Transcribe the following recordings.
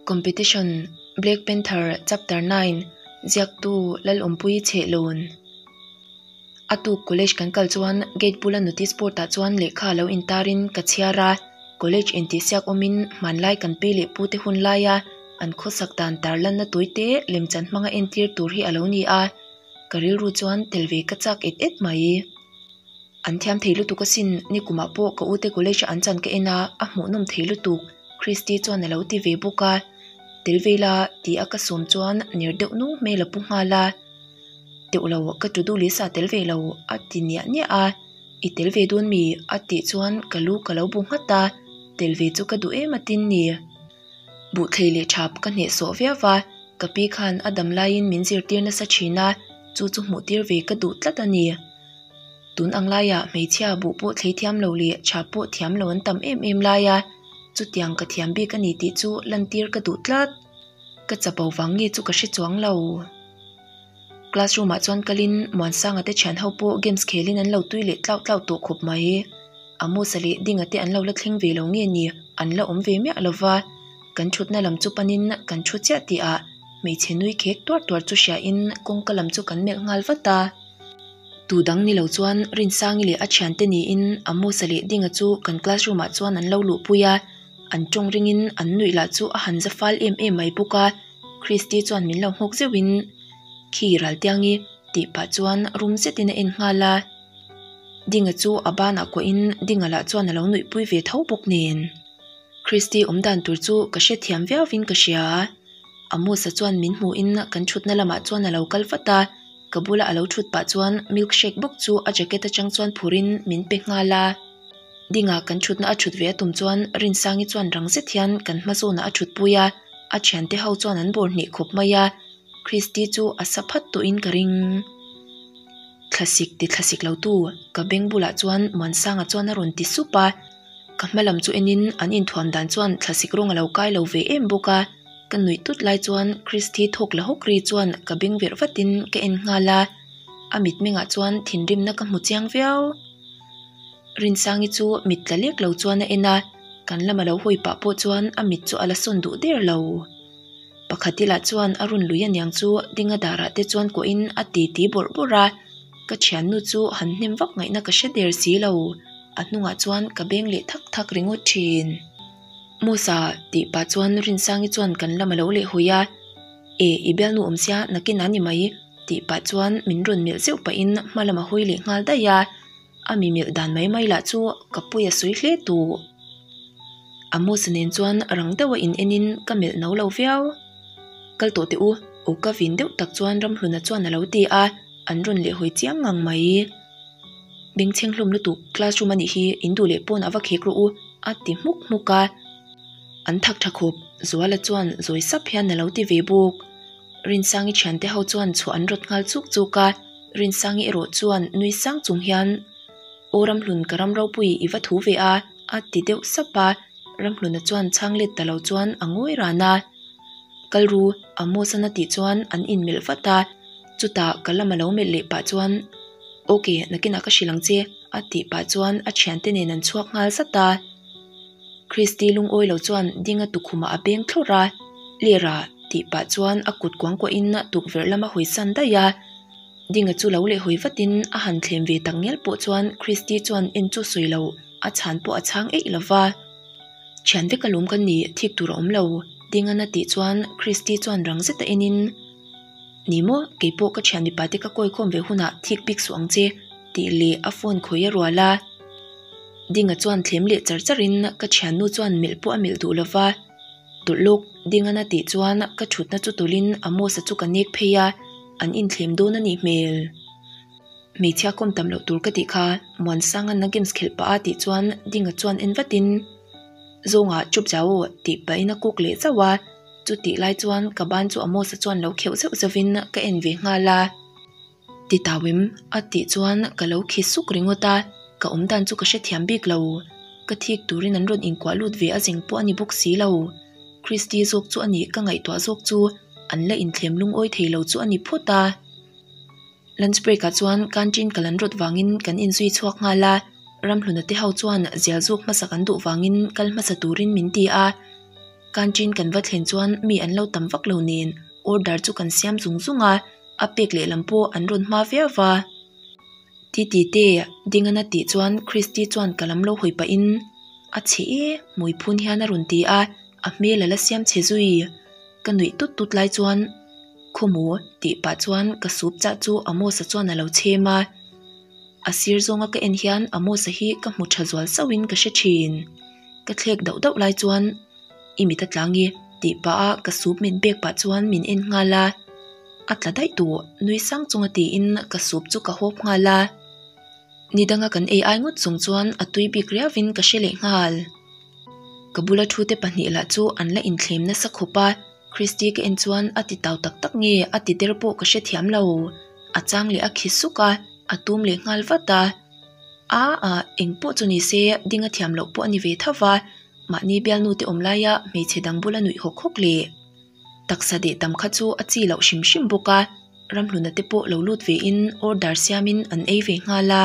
Competition, Black Panther Chapter 9, Ziaktu Lalawmpuii Chhehlawn. A tuk college kan kal chuan gate bula notice board ah chuan lehkha lo intarin ka chhiar a, college intihsiak awmin hmanlai kan pi leh pute hun laia an khawsak dan tarlanna tuite lemchan hmanga entir tur hi a lo ni a, ka rilru chuan tel ve ka chak et et mai. An thiam thei lutuk asin, nikumah pawh ka ute college a an chan ka en a, a hmuhnawm thei lutuk, Christy chuan a lo ti ve bawk a, tel ve ila tih a ka sawm chuan ner deuh nung hmel a pu nghal a, Teuh lo, ka to do list ah tel ve lo a ti niah niah a, I tel ve dawn mi? a tih chuan ka lu ka lo bu nghat a, tel ve chu ka duh em atin ni. Buhthlei leh thap ka hnehsawh viau va, ka pi khan a dam laiin min zirtir nasa thin a, chu chu hmuh tir ve ka duh tlat a ni. Tun ang laiah hmeichhia buh pawh thlei thiam lo leh thap pawh thiam lo an tam em em lai a, chutiang ka thiam bik a ni tih chu lantir ka duh tlat. Ka chapo vang nge chu ka hre chuang lo. Classroom ah chuan kalin Muansanga te thian ho pawh games khelin an lo tui leh tlau tlau tawh khawp mai. Amosa leh Dinga te an lo la thleng ve lo nge ni an la awm ve miah lova. Kan thutna lam chu panin kan thu chiah tih ah hmeichhe nui khek tuar tuar chu hriain kawngka lam chu kan melh nghal vat a. Tu dang ni lo chuan Rinsangi leh a thiante niin Amosa leh Dinga chu kan classroom ah chuan an lo luhpui a. An tawng ringin an nuih lah chu a han za fal em em mai bawk a, Christy chuan min lo nghawk zeuhin, Khi Raltiangi tih pah chuan rum zetin a en nghal a. Dinga chu a banah kuahin Dinga lah chuan a lo nuihpui ve tho bawk nen. Christy awm dan tur chu ka hrethiam viauvin ka hria. Amos-a chuan min hmuhin kan thutna lamah chuan a lo kal vat a, ka bula a lo thut pah chuan milkshake bawk chu a jacket atang chuan phurin min pe nghal a. Dinga kan thutna a thut ve a tum chuan Rinsangi chuan rang zet hian kan hma zawnah a thutpui a, a thiante ho chuan an bawr hnih khawp mai a, Christy chu a sa phat tawhin ka ring. Thlasik ti thlasik lo tu ka beng bulah chuan Muansanga chuan a rawn ti sup a, ka hma lam chu enin an inthuam dan chuan thlasik rawng a lo kai lo ve em bawk a, ka nuih tut lai chuan Christy thawk la hawk ri chuan ka beng verh vatin ka en nghal a, a mitmengah chuan thinrimna ka hmu chiang viau. Rinsangi chu mit tla lek lo chuan a en a, kan lama lo hawi pah pawh chuan a mit chu a la sawn duh der lo. Pakhat i lah chuan a rawn lui aniang chu dinga darah te chuan kuahin a ti ti bawrh bawrh a, ka thiannu chu han hnem vak ngaihna ka hre der si lo, a hnungah chuan ka beng leh thak thak ringawt thin. Musa tih pah chuan Rinsangi chuan kan lama lo leh hawi a, E i bialnu awm sia nakin a ni mai tih pah chuan min rawn melh zeuh pahin hma lama hawi leh nghal daih a. A mi melh dan mai mai lah chu ka pawi a sawi hle tawh. Amos nen chuan rang deuh a in en in ka melh no lo viau. Kal tawh teh u, aw ka vin deuh tak chuan Ramhluna chuan a lo ti a, an rawn leh hawi chiang ngang mai. Bengchheng hlawm lutuk, classroom a nih hi, in duh leh pawn a va khek rawh u, a ti hmuk hmuk a. An thak tha khawp, Zuala chuan zawi sap hian a lo ti ve bawk. Rinsangi thiante ho chuan chhuah an rawt nghal chuk chuk a, Rinsangi erawh chuan nui sang chung hian, Aw Ramhlun ka ram ropui i va thu ve a, a ti deuh sap a, Ramhluna chuan chhang let ta lo chuan a ngawi ran a. Kal ru, Amos-an a tih chuan an inmelh vat a, chutah ka lam a lo melh leh pah chuan, Ok, nakinah ka hrilh ang che, a tih pah chuan a thiante nen an chhuak nghal zat a. Christy lungawi lo chuan dinga tukhumah a beng thlawrh a, Lera tih pah chuan a kut kuangkuahin tukverh lama hawi san daih a. Dinga chu lo leh hawi vatin a han thlem ve tak ngial pawh chuan Christy chuan en chu sawi lo, a chhan pawh a chhang eih lo va. Thian vek alawm ka ni, thik tur a awm lo, Dinga'n a tih chuan Christy chuan rang zeta enin, Ni maw, keipawh ka thian mipa te ka kawi khawm ve hunah thik bik suh ang che, tih leh a phone khawi a rual a. Dinga chuan thlem leh char charin ka thiannu chuan melh pawh a melh duh lo va. Tawlh lawk, Dingan a tih chuan ka thutna chu tawlhin Amos-a chu ka nek phei a, an inthlem dawn a nih hmel. Hmeichhia kawm tam loh tur ka tih kha, Muansangan a games khelh pah a tih chuan Dinga chuan en vatin, Zawnga chup zau aw tih pahin a kuk leh zauh a, chutih lai chuan ka ban chu Amos-a chuan lo kheuh zeuh zeuhin ka en ve nghal a. Ti tauim a tih chuan ka lo khi suk ringawt a, ka awm dan chu ka hrethiam bik lo. Ka thik turin an rawn inkuah lut ve a zeng pawh a ni bawk si lo. Christy zawk chu a nih ka ngaihtuah zawk chu an la inthlem lungawi thei lo chu a ni phawt a. Lunch break ah chuan canteen kal an rawt vangin kan inzui chhuak nghal a, Ramhluna te ho chuan zial zuk hmasa kan duh vangin kal hmasa turin min ti a. Canteen kan va thlen chuan mi an lo tam vak lo nen order chu kan siam zung zung a, a pek lehlam pawh an rawn hma viau va. Titi te Dingana tih chuan Christy chuan ka lam lo hawi pahin a chhe e hmui phun hian a rawn ti a, a hmel a la siam chhe zui. Ka nuih tut tut lai chuan Khawmu tih pah chuan ka sup chah chu Amos-a chuan a lo chhem a. A sir zawnga ka en hian Amos-a hi ka hmu tha zual sauhin ka hre thin. Ka thlek dauh dauh lai chuan I mit a tlang i tih pah a ka sup min pek pah chuan min en nghal a. A tla daih tawh nui sang chunga tiin ka sup chu ka hawp nghal a. Ni danga kan ei ai ngawt chung chuan a tui bik riauin ka hre leh nghal. Ka bula thute pahnih lah chu an la inthlem nasa khawp a, Christy ka en chuan a ti tau tak tak nge a ti der pawh ka hrethiam lo. A chang leh a khi suk a, a tum leh nghal vat a. A a, eng pawh chu ni se ding a thiam loh pawh a ni ve tho va, mahni bialnu te awm laia hmeichhe dang bula nuih hawk hawk leh taksa deh tam kha chu a chi loh hrim hrim bawk a, ramhluna te pawh lo lut ve in order siamin an ei ve nghal a.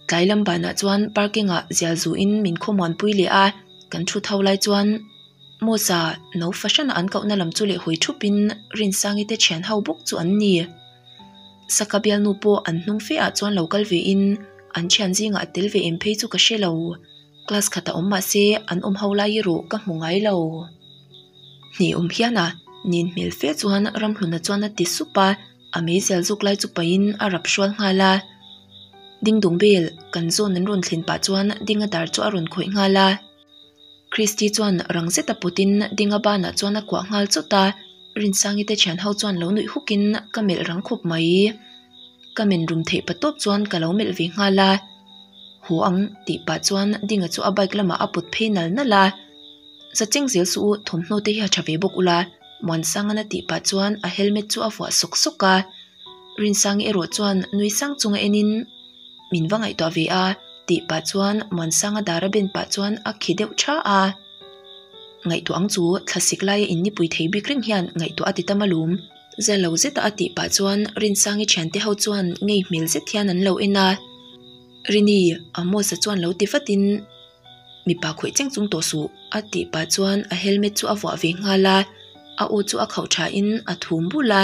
Tlai lam banah chuan parking ah zial zu in min khawmuan pui leh a, kan thu tho lai chuan Mawsa no fahran a an kohna lam chu leh hawi thup in Rinsangi te thian ho bawk chu an ni. Saka bialnu pawh an hnung fe ah chuan lo kal ve in an thian zingah a tel ve em phei chu ka hre lo. Class khat a awm mah se an awm ho lai erawh ka hmu ngai lo. Hnih awm hian a nin hmel fe chuan Ramhluna chuan a ti sup a. A meizial zuk lai chu pahin a rap hrual nghal a, ding dung bel kan zawn an rawn thlen pah chuan dinga dar chu a rawn khawih nghal a. Christy chuan rang zeta pawtin dinga banah chuan a kuah nghal chawt a, Rinsangi te thian ho chuan lo nuih hukin ka melh rang khawp mai. Ka men rum theih pa tawp chuan ka lo melh ve nghal a, Haw ang tih pah chuan dinga chu a bike lamah a pawt phei nal nal a. Za cheng zel suh u, thawmhnaw te hi a tha ve bawk ula, Muansangan a tih pah chuan a helmet chu a vuah sawk sawk a. Rinsangi erawh chuan nui sang chunga enin, Min va ngaihtuah ve a, tih pah chuan Muansanga dar a ben pah chuan a khi deuh tha a. Ngaihtuah ang chu thlasik laia in nipui thei bik reng hian ngaihtuah a ti tam alawm. Za lo zeta a tih pah chuan Rinsangi thiante ho chuan ngei hmel zet hian an lo en a. Rini, Amos-a chuan lo ti vatin, Mipa khawih cheng chung tawh suh, a tih pah chuan a helmet chu a vuah ve nghal a, a aw chu a khauh tha in a thum bul a,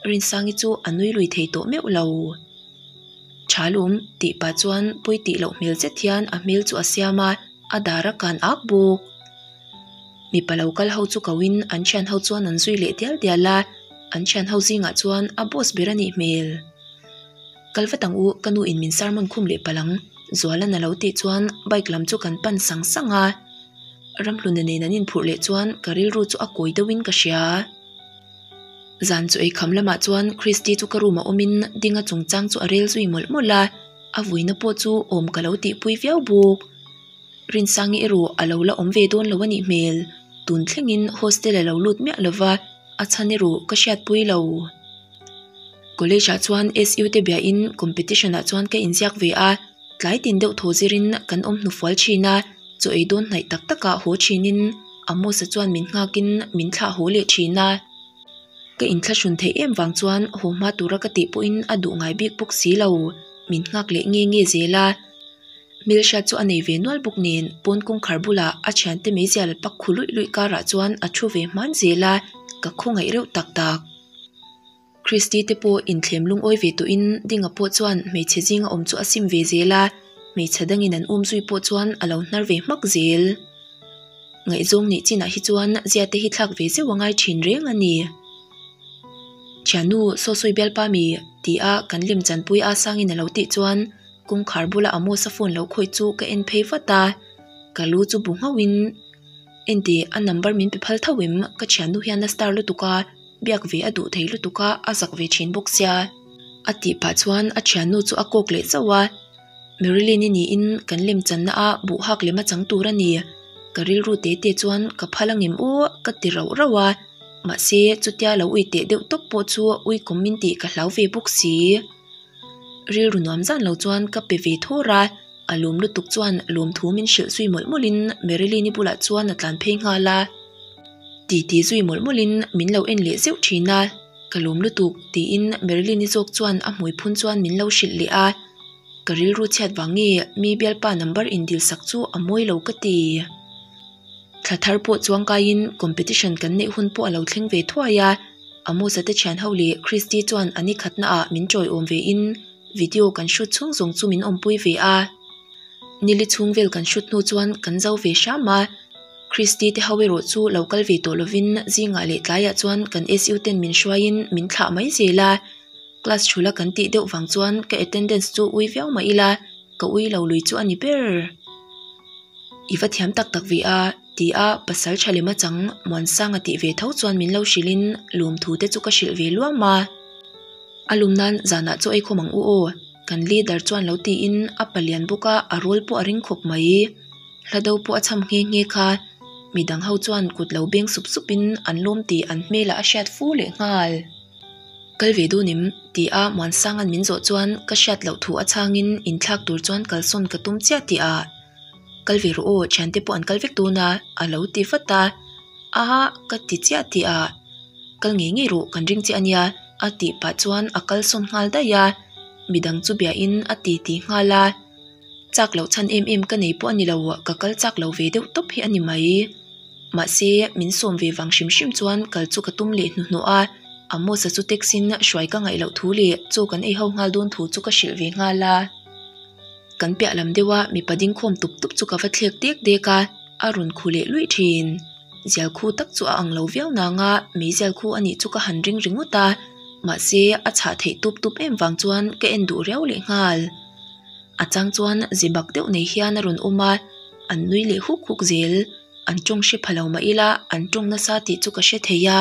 Rinsangi chu a nui lui thei tawh meuh lo. Tha lum, tih pah chuan pawi tih loh hmel zet hian a hmel chu a siam a, a dar a kan ak bawk. Mipa lo kal ho chu ko in an thian ho chuan an zui leh dial dial a, an thian ho zingah chuan a boss ber a nih hmel. Kal vat ang u, ka nu in min sermon khum leh palh ang, Zualan a lo tih chuan bike lam chu kan pan sang sang a. Ramhluna nen an inphurh leh chuan ka rilru chu a kawi deuhin ka hria. Zan chu eikham lamah chuan Christy chu ka room a awmin Dinga chungchang chu a rel zui mawlh mawlh a, a vuina pawh chu awm ka lo tihpui viau bawk. Rinsangi erawh a lo la awm ve dawn lo a nih hmel. Tun thlengin hostel a lo lut miah lo va, a chhan erawh ka hriatpui lo. College ah chuan SU te biahin competition ah chuan ka inziak ve a, tlai tin deuh thaw zirin kan awm hnufual thin a, chaw ei dawn hnaih tak takah haw thinin Amos-a chuan min nghakin min thlah haw leh thin a. Ka inthlahrun theih em vang chuan haw hma tura ka tih pawhin a duh ngai bik bawk si lo, min nghak leh nge nge zel a. Hmelhriat chu a nei ve nual bawk nen pawn kawngkhar bulah a thiante meizial pak khu luih luih karah chuan a thu ve hman zel a, ka khawngaih reuh tak tak. Christy te pawh inthlem lungawi ve tawhin Dinga pawh chuan hmeichhe zinga awm chu a sim ve zel a, hmeichhe dangin an um zui pawh chuan a lo hnar ve hmak zel. Ngaihzawng nih chinah hi chuan zia te hi thlak ve zeuh a ngai thin reng a ni. Thiannu, saw sawi bialpa mi? ti a kan lem chanpui a sangin a lo tih chuan Kawngkhar bula Amos-a phone lo khawih chu ka en phei vat a, ka lu chu bu nghauhin, Enteh, a number min pe phal tho em? Ka thiannu hian a star lutuk a, biak ve a duh thei lutuk a, a zak ve thin bawk sia. A tih pah chuan a thiannu chu a kawk leh zauh a, Marilyn-i niin kan lem channa a buh hak lem a chang tur a ni. Ka rilru te te chuan ka phal angem aw ka ti rauh rauh a, mahse chutia lo ui teh deuh tawp pawh chu ui kawm min tih ka hlau ve bawk si. Rilru nuam zan lo chuan ka pe ve thawr a, a lawm lutuk chuan lawmthu min hrilh zui mawlh mawlhin Marilyn-i bulah chuan a tlan phei nghal a. Titi zui mawlh mawlhin min lo en leh zeuh thin a, ka lawm lutuk tiin Marilyn-i zawk chuan a hmui phun chuan min lo hrilh leh a. Ka rilru chhiat vang nge mi bialpa number indil sak chu a mawi lo ka ti. Thla thar pawh chuangkaiin competition kan neih hun pawh a lo thleng ve thuai a, Amos-a te thian ho leh Christy chuan a ni khatnaah min tawiawm vein video kan shoot chhung zawng chu min awmpui ve a. Nili chhung vel kan shoot hnu chuan kan zo ve hram a, Christy te ho erawh chu lo kal ve tawh lovin zingah leh tlaiah chuan kan SU ten min hruaiin min thlah mai zel a. Class thula kan tih deuh vang chuan ka attendance chu ui viau mah ila ka ui lo lui chu a ni ber. I va thiam tak tak ve a ti a pasal tha lem achang Muansanga tih ve tho chuan min lo hrilhin lawmthu te chu ka hrilh ve luam a. A lum nan zanah chaw ei khawm ang u aw, kan leader chuan lo tiin a palian bawk a a rawl pawh a ring khawp mai. Hla do pawh a cham nghe nghe kha. Midang ho chuan kut lo beng sup sup in an lawm tih an hmelah a hriat fu leh nghal. Kal ve dun em? ti a Muansanga'n min zawh chuan ka hriat loh thu a chhangin inthlak tur chuan kalsawn ka tum chiah tih a Kal ve rawh aw, thiante pawh an kal vek dawn a a lo ti vat a. Aha, ka ti chiah tih a Kal ngei ngei rawh, kan ring chiah a nia a tih pah chuan a kalsawn nghal daih a, midang chu biahin a ti ti nghal a. Chak loh chhan em em ka nei pawh a ni lo, ka kal chak lo ve deuh tawp hi a ni mai. Mahse, min sawm ve vang hrim hrim chuan kal chu ka tum leh hnuhnawh a, Amos-a chu taxi-in hruai ka ngaih loh thu leh chaw kan ei ho nghal dawn thu chu ka hrilh ve nghal a. Kan piah lam deuha mipa ding khawm tup tup chu ka va thlek dek dek a, a rawn khu leh luih thin. Zial khu tak chu a ang lo viau nang a, meizial khu a nih chu ka han ring ringawt a, mahse, a chhah theih tup tup em vang chuan ka en duh riau leh nghal. A chang chuan ze bak deuh nei hian a rawn awm a, an nui leh huk huk zel. An tawng hre pha lo mah ila an tawng nasa tih chu ka hre thei a.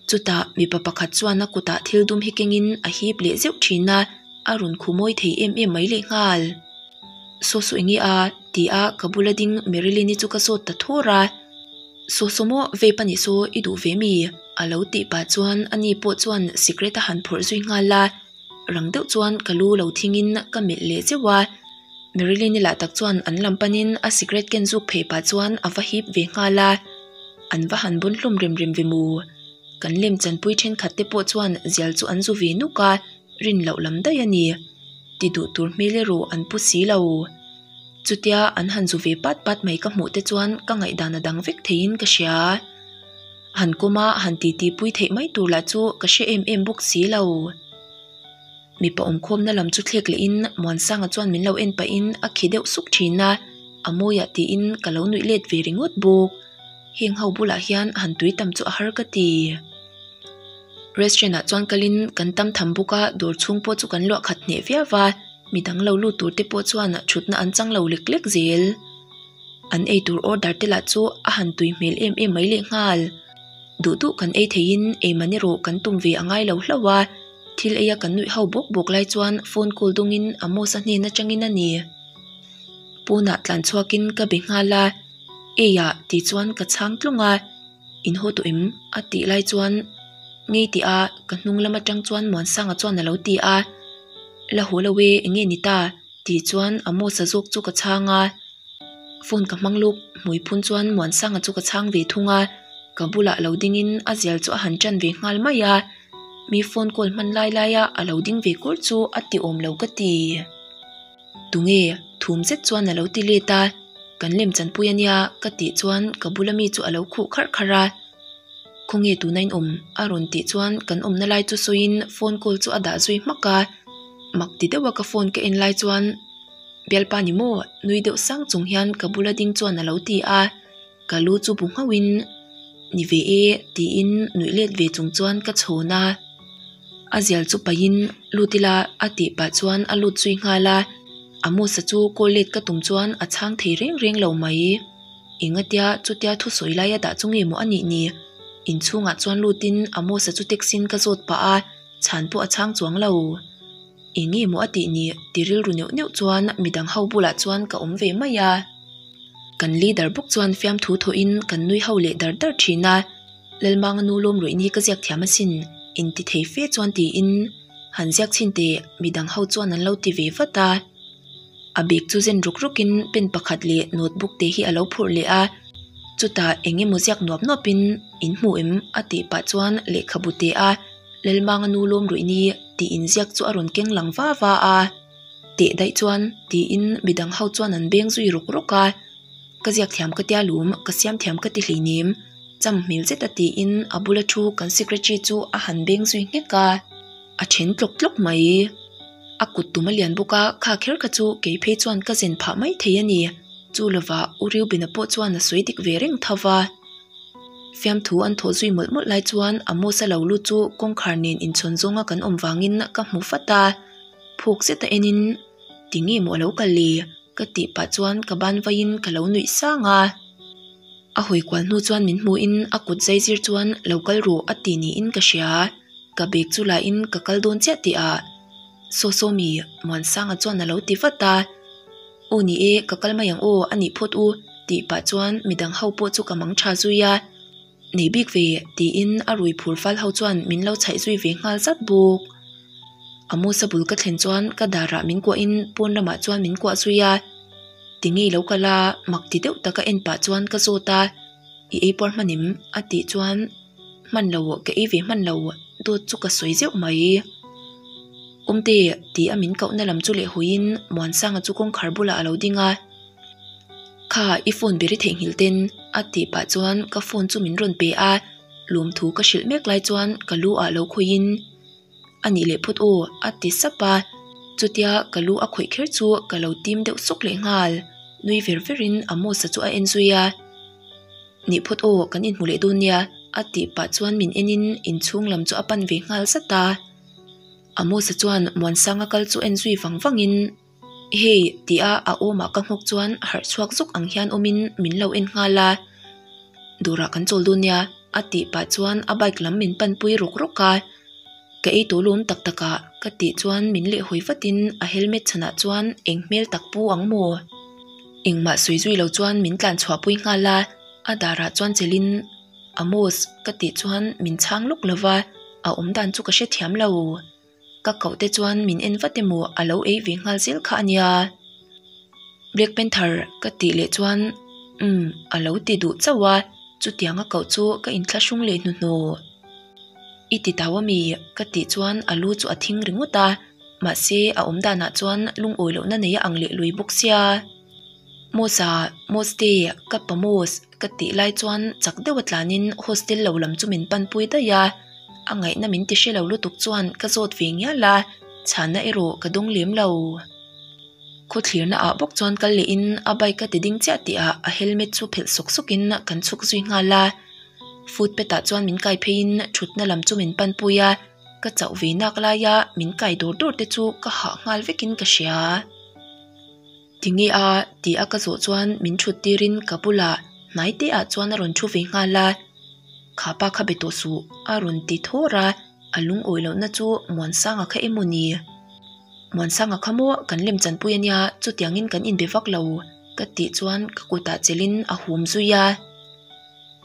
Chutah mipa pakhat chuan a kutah thil dum hi kengin a hip leh zeuh thin a, a rawn khu mawi thei em em mai leh nghal. Saw saw enge a? ti a ka bula ding Marilyn-i chu ka zawt ta thawr a. Saw saw maw vape a nih saw i duh ve mi? a lo tih pah chuan ani pawh chuan sikret a han phawrh zui nghal a. Rang deuh chuan ka lu lo thingin ka melh leh zeuh a, Marilyn-i lah tak chuan an lam panin a sikret ken zuk phei pah chuan a va hip ve nghal a, an va han bun hlawm rem rem ve mu. Kan lem chanpui thenkhat te pawh chuan zial chu an zu ve nuk a, rin loh lam daih a ni. Ti duh tur hmel erawh an pu si lo. Chutia an han zu ve pat pat mai ka hmuh te chuan ka ngaihdan a dang vek theiin ka hria. Han kawma han titi pui theih mai tur lah chu ka hre em em bawk si lo. Mipa awmkhawmna lam chu thlek lehin Muansanga chuan min lo en pahin a khi deuh suk thin a, a mawiah tiin ka lo nuih let ve ringawt bawk. Heng ho bulah hian han tui tam chu a har ka ti. Restaurant ah chuan kalin kan tam tham bawk a, dawr chhung pawh chu kan luah khat hneh viau va, midang lo lut tur te pawh chuan thutna an chang lo lek lek zel. An eitur order te lah chu a han tui hmel em em mai leh nghal. Duh duh kan ei theihin ei man erawh kan tum ve a ngai lo hlauh a, thil eia kan nuih ho bawk bawk lai chuan phone call dawngin Amos-a hnen atangin a ni. Pawnah tlan chhuakin ka be nghal a, Eiah tih chuan ka chhang tlung a, In haw tawh em? a tih lai chuan Ngei tih a ka hnung lam atang chuan Muansanga chuan a lo ti a, La haw lo e, eng nge ni ta? Tih chuan Amos-a zawk chu ka chhang a, phone ka hmang lawk hmui phun chuan Muansanga chu ka chhang ve thung a, ka bulah lo dingin a zial chu a han ṭan ve nghal mai a, mi phone call hman lai laia a lo ding ve kur chu a ti awm lo ka ti. Tunge? Thum zet chuan a lo ti let a, kan lem chanpui a nia ka tih chuan ka bula mi chu a lo khuh kharh kharh a. Khawnge tuna in awm? a rawn tih chuan kan awmna lai chu sawiin phone call chu a dah zui hmak a, mak ti deuha ka phone ka en lai chuan Bialpa ni maw? nui deuh sang chung hian ka bula ding chuan a lo ti a, ka lu chu bu nghauhin Ni ve e tiin nuih let ve chung chuan ka chhawn a, a zial chu pahin lut ila a tih pah chuan a lut zui nghal a, Amos-a chu call let ka tum chuan a chhang thei reng reng lo mai. Engatia chutia thusawi lai a dah chu nge maw a nih ni? Inchhungah chuan lutin Amos-a chu taxi-in ka zawt pah a, chhan pawh a chhang chuang lo. Eng nge maw a tih ni? ti rilru neuh neuh chuan midang ho bulah chuan ka awm ve mai a. Kan leader bawk chuan fiamthu thawhin kan nui ho leh dar dar thin a, Lalmanga nu lawm ruih ni ka ziak thiam asin, inti thei fe chuan tiin han ziak chhin teh midang ho chuan an lo ti ve vat a. A bag chu zen ruk rukin pen pakhat leh notebook te hi a lo phurh leh a, chutah eng emaw ziak nuap nuapin in hmu em a tih pah chuan lehkhabu te a Lalmanga nu lawm ruih ni tih inziak chu a rawn keng lang va va a, teh daih chuan tiin midang ho chuan an beng zui ruk ruk a. Ka ziak thiam ka tia lum, ka siam thiam ka ti hleinem. Cham hmel zeta tiin a bula thu kan secretary chu a han beng zui nghek a, a then tlawk tlawk mai. A kut tum a lian bawk a, kha kher kha chu kei phei chuan ka zen phah mai thei a ni. Chu lovah U Reuben-a pawh chuan a sawi dik ve reng tho va. Fiamthu an thawh zui mawlh mawlh lai chuan Amos-a lo lut chu kawngkhar nen inchhawn zawnga kan awm vangin ka hmu fat a, phuk zeta enin Tinge maw a lo kal le? ka tih pah chuan ka ban vaiin ka lo nuih sang a. A hawi kual hnu chuan min hmuhin a kut zai zir chuan lo kal rawh a ti niin ka hria. Ka bag chu lahin ka kal dawn chiah tih ah Saw saw mi Muansanga chuan a lo ti vat a. Aw ni e, ka kal mai ang aw a nih phawt u tih pah chuan midang ho pawh chu ka mang tha zui a. Nei bik ve tiin a rui phur fal ho chuan min lo chhaih zui ve nghal zat bawk. Amosa bul ka thlen chuan ka darah min kuahin pawn lamah chuan min kuah zui a. Tinge i lo kal a mak ti deuh taka en pah chuan ka zawt a, I ei puar hman em? a tih chuan Hman lo ka ei ve hman lo dawt chu ka sawi zeuh mai. Awmte ti a min kohna lam chu leh hawiin Muansanga chu kawngkhar bulah a lo ding a. Kha i phone ber i theihnghilh ten a tih pah chuan ka phone chu min rawn pe a, lawmthu ka hrilh mek lai chuan ka lu ah lo khawihin A nih leh phawt aw a ti sap a, chutia ka lu a khawih kher chu ka lo tim deuh sawk leh nghal. Nui ver verin Amos-a chu a en zui a, Nih phawt aw kan inhmu leh dawn nia a tih pah chuan min enin inchhung lam chu a pan ve nghal zat a. Amos-a chuan Muansanga kal chu en zui vang vangin Hei tia a awmah ka nghawk chuan harh chhuak zawk ang hian awmin min lo en nghal a, Dawrah kan chawl dawn nia a tih pah chuan a bike lam min panpui rawk rawk a, Ka ei tawh lawm tak tak ah ka tih chuan min leh hawi vatin a helmet chhanah chuan eng hmel tak pu ang maw? Engmah sawi zui lo chuan min tlan chhuah pui nghal a, a darah chuan chelhin Amos ka tih chuan min chhang lawk lova, a awm dan chu ka hrethiam lo. Ka koh te chuan min en vat emaw a lo ei ve nghal zel kha a nia. Black Panther ka tih leh chuan umm a lo ti duh chauh a, chutiang a koh chu ka inthlahrung leh hnuhnawh. I ti tau ami? ka tih chuan a lu chu a thing ringawt a, mahse a awm danah chuan lungawi lohna nei a ang leh lui bawk sia. Mos-a, Mos-te, ka pa Mos ka tih lai chuan chak deuh a tlanin hostel lo lam chu min panpui daih a. A ngaihna min ti hre lo lutuk chuan ka zawt ve ngial a, chhanna erawh ka dawng lem lo. Khawthlirna ah bawk chuan kal leh in a bike a ti ding chiah tih ah a helmet chu phelh sawk sawk in kan chhuk zui nghal a. Footpath ah chuan min kai phei in thutna lam chu min pan pui a, ka chauh ve nak lai a min kai dawr dawr te chu ka hah nghal vek in ka hria. Tinge a tih a ka zawh chuan min thut tir in ka bulah hnai te ah chuan a rawn thu ve nghal a. Kha pa kha be tawh suh a rawn ti thawr a, a lungawi lohna chu Muansanga kha emaw ni? Muansanga kha maw kan lem chanpui a nia chutiangin kan inbe vak lo ka tih chuan ka kutah chelhin a hum zui a.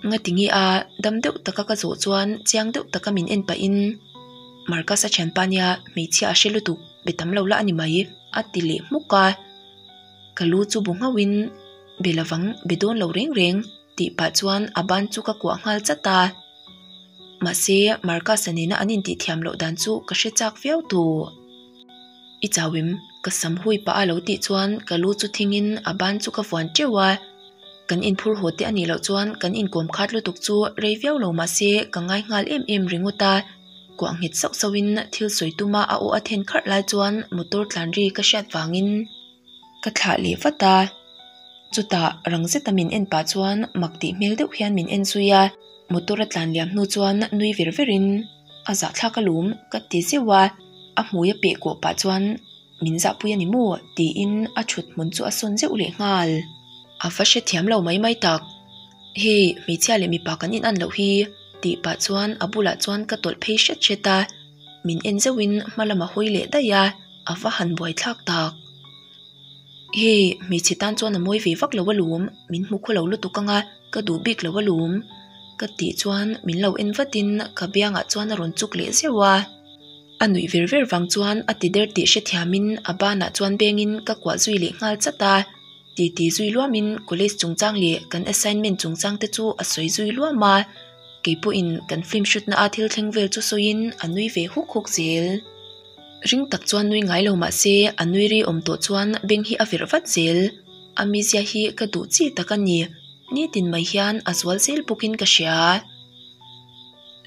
Ngati nge a dam deuh taka ka zawh chuan chiang deuh taka min en pahin Marcus-a thianpa nia hmeichhia a hre lutuk be tam lo la a ni mai a ti leh hmuk a. Ka lu chu bu nghauhin be lovang be dawn lo reng reng tih pah chuan a ban chu ka kuah nghal chat a. Mahse, Marcus-a nena an intih thiam loh dan chu ka hre chak viau tawh. I chau em? Ka sam hui pah a lo tih chuan ka lu chu thingin a ban chu ka vuan teuh a. Kan inphur haw te a nih loh chuan kan inkawm khat lutuk chu rei viau lo mahse ka ngai nghal em em ringawt a. Kuah nghet sauh sauhin thil sawi tuma a aw a then kharh lai chuan motor tlan ri ka hriat vangin Ka thlah leh vat a, chutah rang zeta min en pah chuan mak tih hmel deuh hian min en zui a, motor a tlan liam hnu chuan nui ver verin a zahthlak alawm ka ti zeuh a, a hmui a peh kawh pah chuan min zahpui a ni maw tiin a thut hmun chu a sawn zeuh leh nghal. A va hrethiam lo mai mai tak, hei hmeichhia leh mipa kan in an loh hi tih pah chuan a bulah chuan ka tawlh phei hret hret a, min en zeuhin hma lam a hawi leh daih a. A va han buaithlak tak. Hei, hmeichhe tan chuan a mawi ve vak lo alawm, min hmu khaw lo lutuk anga ka duh bik lo alawm. Ka tih chuan min lo en vatin ka biangah chuan a rawn chuk leh zeuh a. A nuih ver ver vang chuan a ti der tih hrethiamin a banah chuan bengin ka kuah zui leh nghal chat a. Titi zui luamin college chungchang leh kan assignment chungchang te chu a sawi zui luam a, kei pawhin kan film shoot na a thil thleng vel chu sawiin a nui ve huk huk zel. Ring tak chuan nui ngai lo mah se a nui ri awm tawh chuan beng hi a verh vat zel. A mizia hi ka duh chi tak a ni. Nitin mai hian a zual zel bawkin ka hria.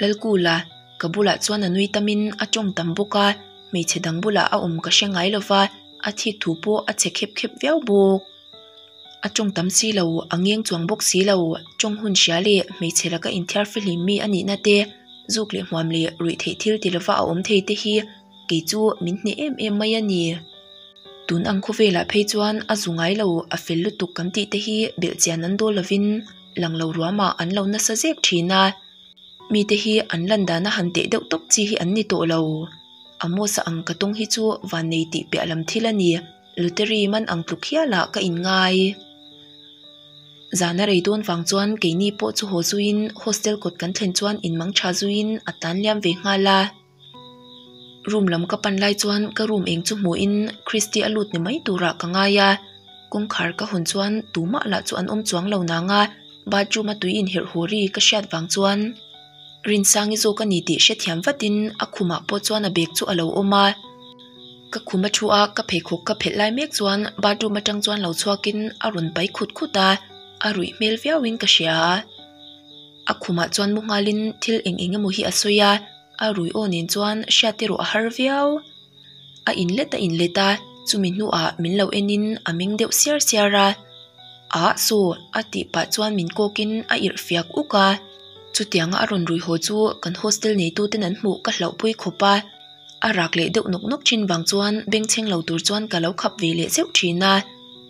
Lalkula, ka bulah chuan a nui tamin a tawng tam bawk a, hmeichhe dang bulah a awm ka hre ngai lova, a thik thu pawh a che khep khep viau bawk. A tawng tam si lo, a ngeng chuang bawk si lo, tawng hun hria leh hmeichhe laka inthiar fihlim mi a nihna te, zuk leh hmuam leh ruih theih thil ti lova a awm thei te hi kei chu min hneh em em mai a ni. Tun ang khawvelah phei chuan a zu ngai lo, a fel lutuk kan tih te hi belhchian an dawl lovin lang lo ruamah an lo nasa zek thin a. Mite hi an lan dana han teh deuh tawp chi hi an ni tawh lo. Amos-a ang ka tawng hi chu vannei tih piah lam thil a ni, lottery man ang tluk hialah ka inngai. Zana rei dawn vang chuan keini pawh chu haw zuiin hostel kawt kan thlen chuan inmang tha zuiin a tan liam ve nghal a. Room lam ka pan lai chuan ka room eng chu hmuhin Christy a lut ni mai turah ka ngai a, kawngkhar ka hawn chuan tumah lah chu an awm chuang lo nang a, bathroom a tui inherh haw ri ka hriat vang chuan Rinsangi zawk a ni tih hrethiam vatin a khumah pawh chuan a bag chu a lo awm a. Ka khum a thu a, ka pheikhawk ka phelh lai mek chuan bathroom atang chuan lo chhuakin a rawn pai khut khut a, a ruih hmel viauin ka hria. A khumah chuan mu nghalin thil eng eng emaw hi a sawi a, a rui aw nen chuan hriat erawh a har viau. A inlet a inlet a, chumi hnuah min lo enin a meng deuh siar siar a. Ah saw a tih pah chuan min kawkin a irh fiak uk a. Chutianga a rawn rui haw chu kan hostel neituten an hmuh ka hlauhpui khawp a. A rak leh deuh nawk nawk thin vang chuan bengchheng lo tur chuan ka lo khap ve leh zeuh thin a.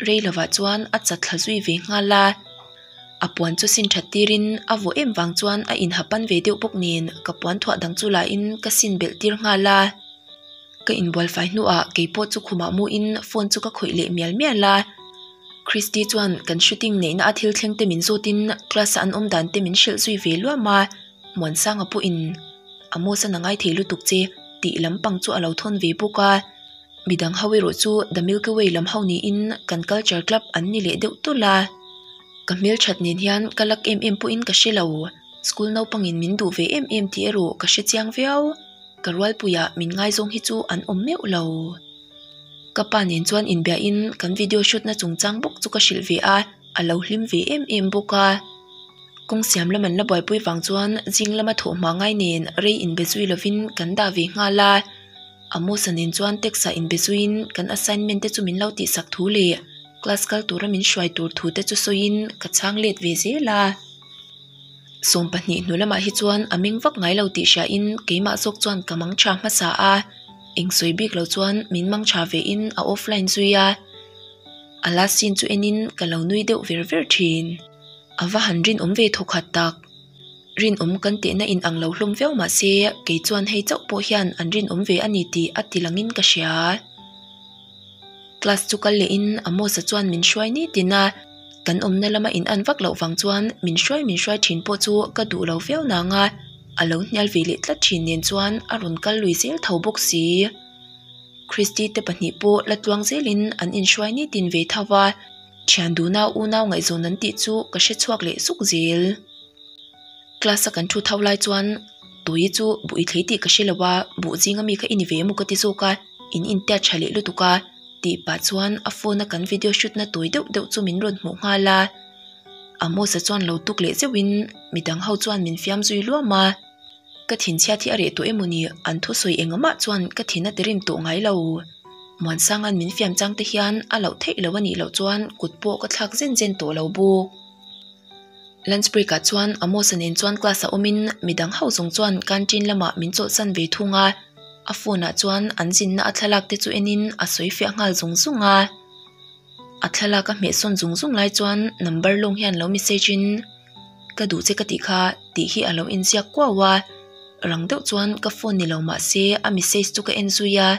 Rei lovah chuan a chat thla zui ve nghal a. A puan chu sin that tirin a vawh em vang chuan a inha pan ve deuh bawk nen ka puan thuah dang chu lahin ka sin belh tir nghal a. Ka inbual fai hnuah keipawh chu khumah muin phone chu ka khawih leh mial mial a. Christy chuan kan shooting neihna a thil thleng te min zawtin class a an awm dan te min hrilh zui ve luam a, Muansanga pawhin Amos-a na ngai thei lutuk che tih lampang chu a lo thawn ve bawk a. Midang ho erawh chu The Milky Way lam ho niin kan culture club an ni leh deuh tawlh a. Ka hmelthat nen hian ka luck em em pawhin ka hre lo. School naupangin min duh ve em em tih erawh ka hre chiang viau. Ka rualpuiah min ngaizawng hi chu an awm meuh lo. Ka pa nen chuan inbiahin kan video shoot na chungchang bawk chu ka hrilh ve a, a lo hlim ve em em bawk a. Kawng siam lam an la buaipui vang chuan zing lama thawh hma ngai nen rei inbe zui lovin kan dah ve nghal a. Amos-a nen chuan text ah inbe zuiin kan assignment te chu min lo tihsak thu leh class kal tura min hruai tur thu te chu sawiin ka chhang let ve zel a. 20 hnu lamah hi chuan a meng vak ngai lo tih hriain keimah zawk chuan ka mang tha hmasa a, eng sawi bik lo chuan min mang tha vein a offline zui a. A last scene chu enin ka lo nui deuh ver ver thin. A va han rinawm ve thawkhat tak. Rinawm kan tehna in ang lo hlawm viau mah se kei chuan hei chauh pawh hian an rinawm ve a ni tih a ti langin ka hria. Class chu kal lehin Amos-a chuan min hruai ni tin a, kan awmna lama in an vak loh vang chuan min hruai min hruai thin pawh chu ka duh lo viau nang a, a lo hnial ve leh tlat thin nen chuan a rawn kal lui zel tho bawk si. Christy te pahnih pawh la tluang zelin an inhruai ni tin ve tho va, thian duhna unau ngaihzawn an tih chu ka hre chhuak leh zuk zel. Class a kan thu tho lai chuan tui chu buh i thlei tih ka hre lo a, buh zing ami kha i ni ve emaw ka ti zawk a, in intiat tha leh lutuk a tih pah chuan a phone a kan video shoot na tawi deuh deuh chu min rawn hmuh nghal a. Amos-a chuan lo tuk leh zeuh in midang ho chuan min fiam zui luam a. Ka thinchhiat hi a reh tawh emaw ni an thusawi engmah chuan ka thin a ti rim tawh ngai lo. Muansanga'n min fiam chang te hian a loh theih lo a nih loh chuan kut pawh ka thlak zen zen tawh lo bawk. Lunch break ah chuan Amos-a nen chuan class ah awmin midang ho zawng chuan canteen lamah min chawlhsan ve thung a, a phone ah chuan an zinna a thlalak te chu enin a sawi fiah nghal zung zung a. A thlalak a hmeh sawn zung zung lai chuan number lawng hian lo message in ka duh che ka tih kha tih hi a lo inziak kuau a, rang deuh chuan ka phone ni lo mah se a message chu ka en zui a,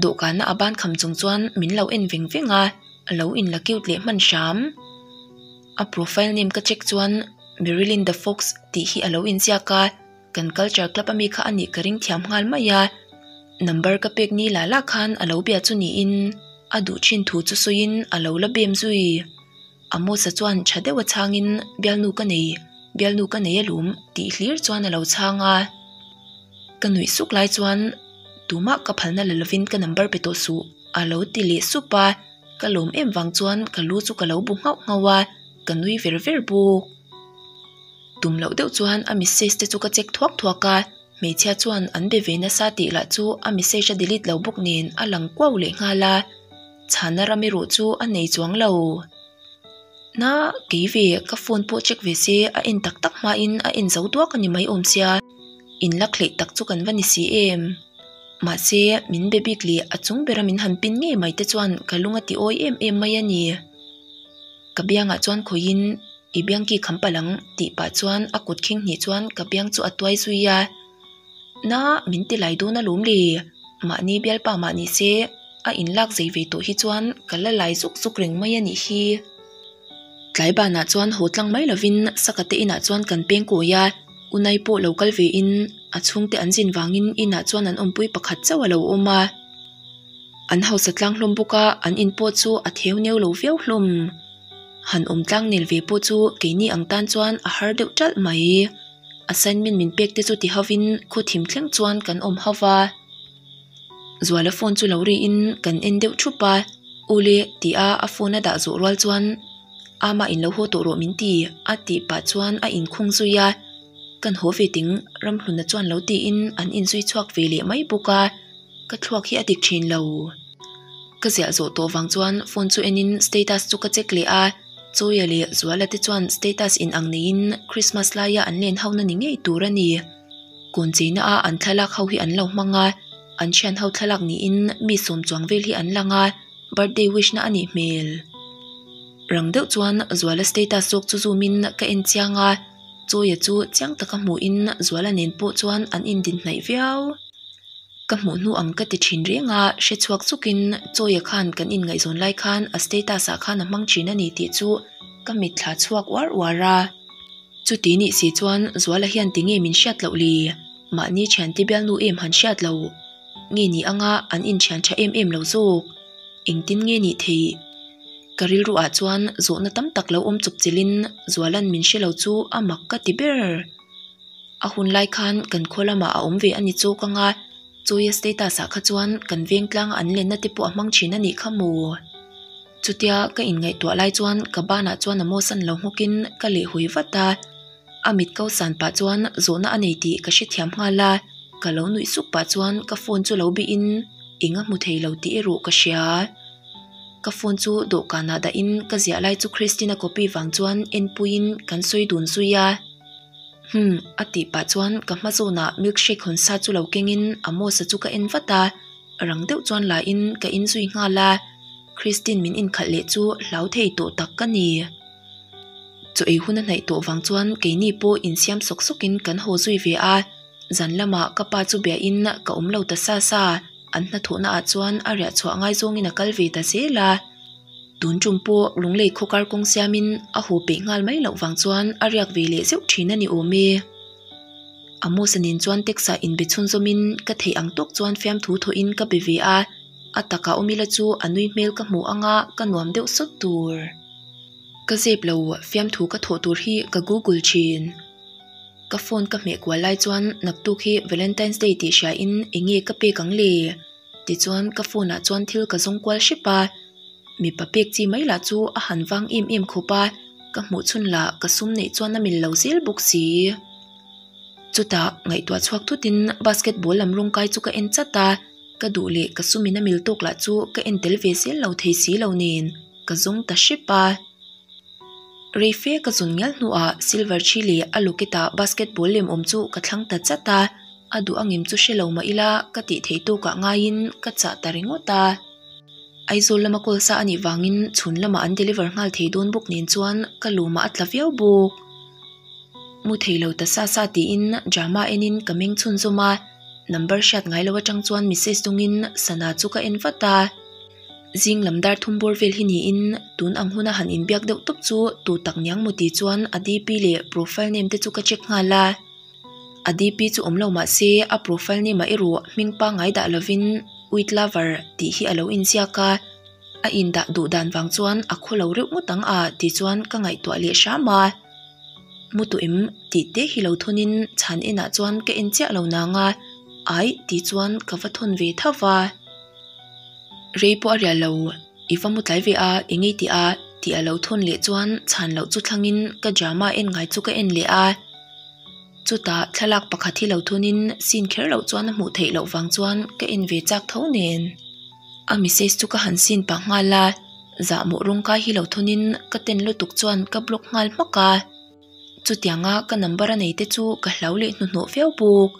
dawhkana a ban kham chung chuan min lo en veng veng a, a lo inla cute leh hman hram. A profile name ka check chuan Marilyn the Fox tih hi a lo inziak a, kan culture club ami kha a nih ka ring thiam nghal mai a, number ka pek ni la la khan a lo bia chu niin a duh thin thu chu sawiin a lo la bem zui. Amos-a chuan tha deuha chhangin bialnu ka nei, bialnu ka nei alawm tih hlir chuan a lo chhang a. Ka nuih suk lai chuan tumah ka phalna la lovin ka number pe tawh suh a lo ti leh sup a. Ka lawm em vang chuan ka lu chu ka lo bu nghauh nghauh a, ka nui ver ver bawk. Tum loh deuh chuan a message te chu ka check thuak thuak a, hmeichhia chuan an be ve nasa tih lah chu a message a delete lo bawk nen a lang kuau leh nghal a, chhana ram erawh chu a nei chuang lo. Na, kei ve ka phone pawh check ve se a en tak tak hmain a en zo duak a ni mai awm sia, in la khleih tak chu kan va ni si em. Mahse, min be bik leh a chung bera min han pin ngei mai te chuan ka lung a ti awi em em mai a ni. Ka biangah chuan khawiin i biang ki kham palh ang tih pah chuan a kut khing hnih chuan ka biang chu a tuai zui a. Na, min ti lai dawn alawm le, mahni bialpa mah ni se a inlak zei ve tawh hi chuan ka la lai zuk zuk reng mai a nih hi. Tlai banah chuan haw tlang mai lovin Saka te inah chuan kan peng kawi a, Unai pawh lo kal vein a chhungte an zin vangin inah chuan an awmpui pakhat chauh a lo awm a. An hausa tlang hlawm bawk a, an in pawh chu a theu neu lo viau hlawm. Han awm tlang nel ve pawh chu keini ang tan chuan a har deuh ṭalh mai. Assignment min pek te chu ti hovin khaw thim thleng chuan kan awm ho va. Zuala phone chu lo riin kan en deuh thup a, Ule ti a a phone a dah zawh rual chuan Ama in lo haw tawh rawh min ti a tih pah chuan a inkhung zui a, Kan haw ve ting Ramhluna chuan lo tiin an inzui chhuak ve leh mai bawk a. Ka thluak hi a dik thin lo. Ka ziah zawh tawh vang chuan phone chu enin status chu ka check leh a, Chawia leh Zuala te chuan status in ang neiin Christmas laia an len ho na ni ngei tur a ni. Kawn cheina a an thlalak ho hi an lo hmang a, an thian ho thlalak niin mi sawm chuang vel hi an lang a, birthday wish na a nih hmel. Rang deuh chuan Zuala status zawk chu zoom in ka en chiang a, Chawia chu chiang taka hmuhin Zuala nen pawh chuan an indin hnaih viau. Ka hmuh hnu ang ka ti thin reng a, hre chhuak chukin Chawia khan kan inngaihzawn lai khan a status ah khan a hmang thin a ni tih chu ka mitthla chhuak uar uar a. Chuti nih si chuan Zuala hian tinge min hriat loh le? Mahni thiante bialnu em han hriat lo nge ni anga an inthian tha em em lo zawk? Engtin nge nih theih? Ka rilru ah chuan zawhna tam tak lo awm chawp chilhin Zuala'n min hre lo chu a mak ka ti ber. A hun lai khan kan khaw lamah a awm ve a ni chawk ang a, Chawia status ah kha chuan kan veng tlanga an lenna te pawh a hmang thin a nih kha maw? Chutia ka inngaihtuah lai chuan ka banah chuan a mawsan lo nghawkin ka lehhawi vat a, a mit ko san pah chuan zawhna a nei tih ka hrethiam nghal a, ka lo nuih suk pah chuan ka phone chu lo bihin eng a hmu thei lo tih erawh ka hria. Ka phone chu dawhkanah dahin ka ziah lai chu Christina copy vang chuan enpuiin kan sawi dun zui a. Hum, a tih pah chuan ka hma zawnah milkshake hawn sa chu lo kengin Amos-a chu ka en vat a, rang deuh chuan la in ka in zui nghal a, Christine min inkhalh leh chu hlau thei tawh tak ka ni. Chaw ei hun a hnaih tawh vang chuan keini pawh insiam sawk sawkin kan haw zui ve a, zan lamah ka pa chu biahin ka awm lo ta sa sa, an hnathawhna ah chuan a riah chhuah ngaizawngin a kal ve ta zel a. Tun tum pawh Lunglei khawkar kawng siamin a haw peih nghal mai loh vang chuan a riak ve leh zeuh thin a ni awm e. Amos-a nen chuan text ah inbe chhunzawmin ka theih ang tawk chuan fiamthu thawhin ka be ve a, a takah awm ila chu a nui hmel ka hmuh anga ka nuam deuh sawt tur. Ka zep lo, fiamthu ka thawh tur hi ka google thin. Ka phone ka hmeh kual lai chuan naktuk hi Valentine's Day tih hriain enge ka pek ang le? Tichuan ka phone ah chuan thil ka zawng kual hrep a, mipa pek chi mai lah chu a han vang em em khawp a, ka hmuh chhun lah ka sum neih chuan a mil lo zel bawk si. Chutah ngaihtuah chhuak thutin basketball lam rawng kai chu ka en chat a, ka duh leh ka sum in a mil tawk lah chu ka en tel ve zel lo thei si lo nen ka zawng ta hrep a. Rei fe ka zun ngial hnuah silver thi leh a locket ah basketball lem awm chu ka thlang ta chat a, a duh angem chu hre lo mah ila ka tih theih tawkah ngaiin ka chah ta ringawt a. Aizawl lama call sa anih vangin chhun lamah an deliver nghal thei dawn bawk nen chuan ka lawmah a tla viau bawk. Mu thei lo ta sa sa tiin drama enin ka meng chhunzawm a, number hriat ngai lo atang chuan message dawngin sana chu ka en vat a. Zing lam dar thum bawr vel hi niin tun ang huna han inbiak deuh tawp chu tu tak niang maw tih chuan a DP leh profile name te chu ka check nghal a. A DP chu awm lo mah se a profile name ah erawh hming pangngai dah lovin Uit Lover tih hi a lo inziak a, a indah duh dan vang chuan a khaw lo reuh ngawt ang a tih chuan ka ngaihtuah leh hram a. Mu tawh em tih te hi lo thawnin chhan enah chuan ka en chiah lo nang a, aih tih chuan ka va thawn ve tho va. Rei pawh a riah lo. I va mu tlai ve a, eng ei tih a? tih a lo thawn leh chuan chhan loh chu thlangin ka drama en ngai chu ka en leh a. Chutah thlalak pakhat hi lo thunin scene kher loh chuan a hmuh theih loh vang chuan ka en ve chak tho nen. A message chu ka han scene pah nghal a, zahmawh rawngkai hi lo thunin ka ten lutuk chuan ka block nghal hmak a. Chutianga ka number a nei te chu ka hlau leh hnuhnawh viau bawk.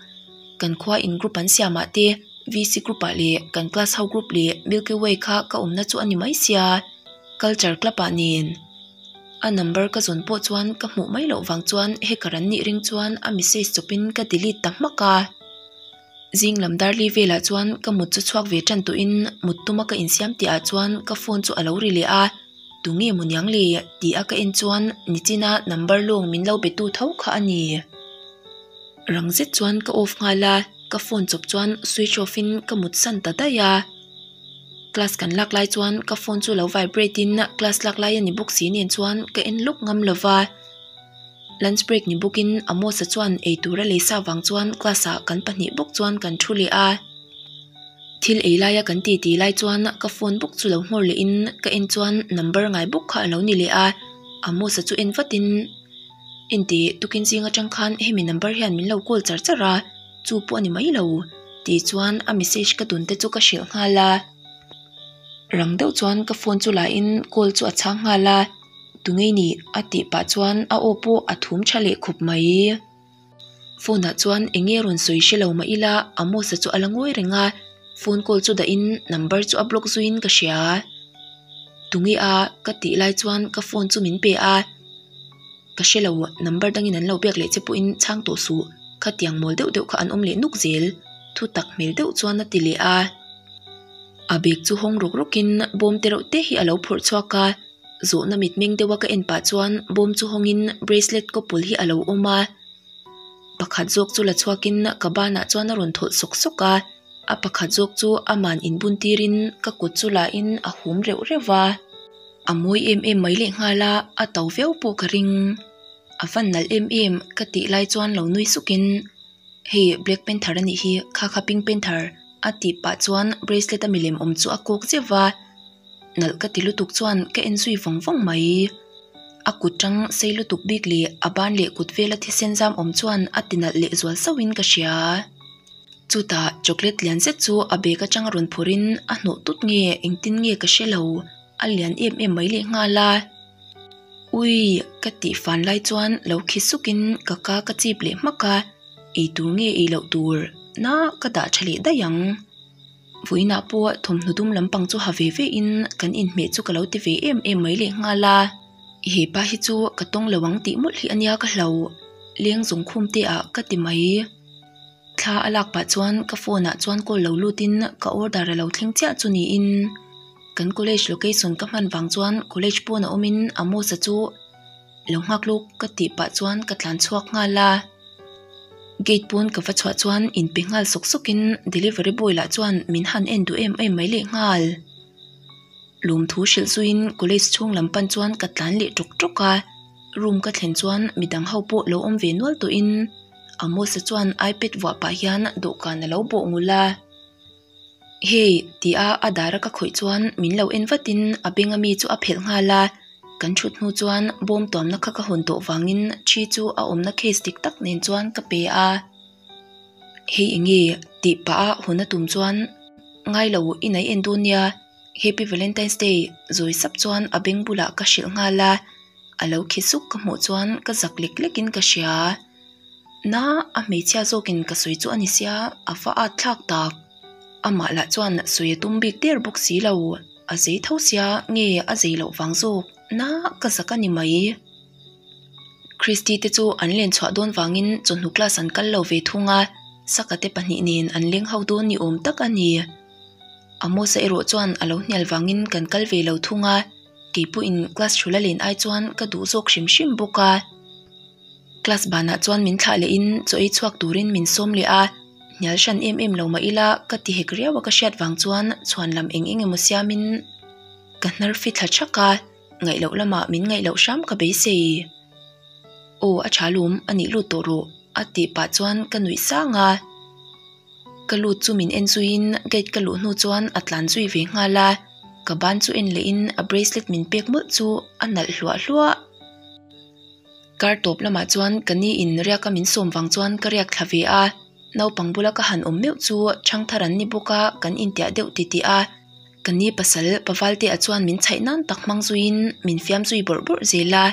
Kan khua in group an siamah te VC group ah leh kan class ho group leh Milky Way kha ka awmna chu a ni mai sia, culture club ah nen. A number ka zawn pawh chuan ka hmuh mai loh vang chuan hacker an nih ring chuan a message chawpin ka delete ta hmak a. Zing lam darli velah chuan ka mut chu chhuak ve tan tawhin mut tuma ka insiam tih ah chuan ka phone chu a lo ri leh a, tunge maw niang le tih a ka en chuan nichina number lawng min lo be tu tho kha a ni. Rang zet chuan ka off nghal a, ka phone chawp chuan switch off in ka mut san ta daih a. Class kan lak lai chuan ka phone chu lo vibrate in class lak lai a ni bawk si nen chuan ka en lawk ngam lo va. Lunch break ni bawk in Amos-a chuan eitur a lei sa vang chuan class ah kan pahnih bawk chuan kan thu leh a. Thil ei laia kan ti ti lai chuan ka phone bawk chu lo nghawr leh in ka en chuan number ngai bawk kha a lo ni leh a. Amos-a chu en vat in Inti tukin zing atang khan hemi number hian min lo call char char a. Chu pawh a ni mai lo tih chuan a message ka dun te chu ka hrilh nghal a. Rang deuh chuan ka phone chu la in call chu a chhang nghal a, Tungei nih a tih pah chuan a aw pawh a thum tha leh khawp mai. Phone ah chuan eng nge rawn sawi hre lo mah ila Amos-a chu a la ngawi reng a, phone call chu dah in number chu a block zuiin ka hria. Tunge a ka tih lai chuan ka phone chu min pe a. Ka hre lo, number dangin an lo biak leh che pawhin chhang tawh suh, khatiang mawl deuh deuh kha an awm leh nuk zel, thu tak hmel deuh chuan a ti leh a. A bag chu hawng rawk rawkin bawm te reuh te hi a lo phawrh chhuak a, zawhna mitmeng deuha ka en pah chuan bawm chu hawngin bracelet kawpul hi a lo awm a. Pakhat zawk chu la chhuakin ka banah chuan a rawn thawlh sawk sawk a, a pakhat zawk chu aman inbun tirin ka kut chu lahin a hum reuh reuh va. A mawi em em mai leh nghal a, a to viau pawh ka ring. A van nalh em em ka tih lai chuan lo nui sukin, Hei Black Panther a nih hi, kha kha Pink Panther a tih pah chuan bracelet a milem awm chu a kawk zeuh va. Nalh ka ti lutuk chuan ka en zui vawng vawng mai. A kut tang sei lutuk bik leh a ban leh kut vela thisen zam awm chuan a ti nalh leh zual sauhin ka hria. Chutah chocolate lian zet chu a bag atang a rawn phawrhin a hnawh tut nge engtin nge ka hre lo, a lian em em mai leh nghal a. Ui! Ka tih fan lai chuan lo khi sukin ka ka ka chip leh hmak a, ei tur nge ei loh tur na ka dah tha leh daih ang. Vawiinah pawh thawmhnaw dum lampang chu ha ve ve in kan inhmeh chu ka lo ti ve em em mai leh nghal a. He pa hi chu ka tawng lo ang tih mawlh hi a nia ka hlo, leng zawng khum te ah ka ti mai. Thla a lak pah chuan ka phone ah chuan call lo lut in ka order a lo thleng chiah chu niin kan college location ka hman vang chuan college pawn a awm in Amos-a chu lo nghak lawk ka tih pah chuan ka tlan chhuak nghal a. Gate pawn ka va chhuah chuan inpe nghal sawk sawk in delivery boy lah chuan min han en duh em em mai leh nghal. Lawmthu hrilh zuiin college chhung lam pan chuan ka tlan leh ṭawk ṭawk a, room ka thlen chuan midang ho pawh lo awm ve nual tawhin Amos-a chuan ipad vuah pah hian dawhkan a lo bawh ngul a. Hey ti a a dar a ka khawih chuan min lo en vatin a beng ami chu a phelh nghal a, kan thut hnu chuan bawm tuamna kha ka hawn tawh vangin thi chu a awmna case dik tak nen chuan ka pe a. Hei enge tih pah a hawn a tum chuan ngai lo i nei en dawn nia Happy Valentine's Day zawi sap chuan a beng bulah ka hrilh nghal a, a lo khi suk ka hmuh chuan ka zak lek lek in ka hria. Na a hmeichhia zawkin ka sawi chu a ni sia a va at thlak tak. Amah lah chuan sawi a tum bik der bawk si lo, a zei tho sia nge a zei loh vang zawk na ka zak a ni mai. Christy te chu an len chhuah dawn vangin chawhnu class an kal lo ve thung a, Saka te pahnih nen an leng ho dawn ni awm tak a ni. Amos-a erawh chuan a lo hnial vangin kan kal ve lo thung a, keipawhin class thula len ai chuan ka duh zawk hrim hrim bawk a. Class banah chuan min thlah lehin chaw ei chhuak turin min sawm leh a, hnial hran em em lo mah ila ka ti hek riau a ka hriat vang chuan chhuan lam eng eng emaw siamin ka hnar fi thla thak a, ngaih loh lamah min ngaih loh hram ka beisei. Aw a tha lawm a nih lut tawh rawh a tih pah chuan ka nuih sang a. Ka lut chu min en zuiin gate ka luh hnu chuan a tlan zui ve nghal a. Ka ban chu en lehin a bracelet min pek mawlh chu a nalh hluah hluah. Kar tawp lamah chuan ka ni in riak a min sawm vang chuan ka riak thla ve a, naupang bula ka han awm meuh chu ṭhangthar an ni bawk a, kan intiah deuh titih a. Ka ni pasal Pavalte a chuan min chhaih nan tak hmang zuiin min fiam zui bawrh bawrh zel a,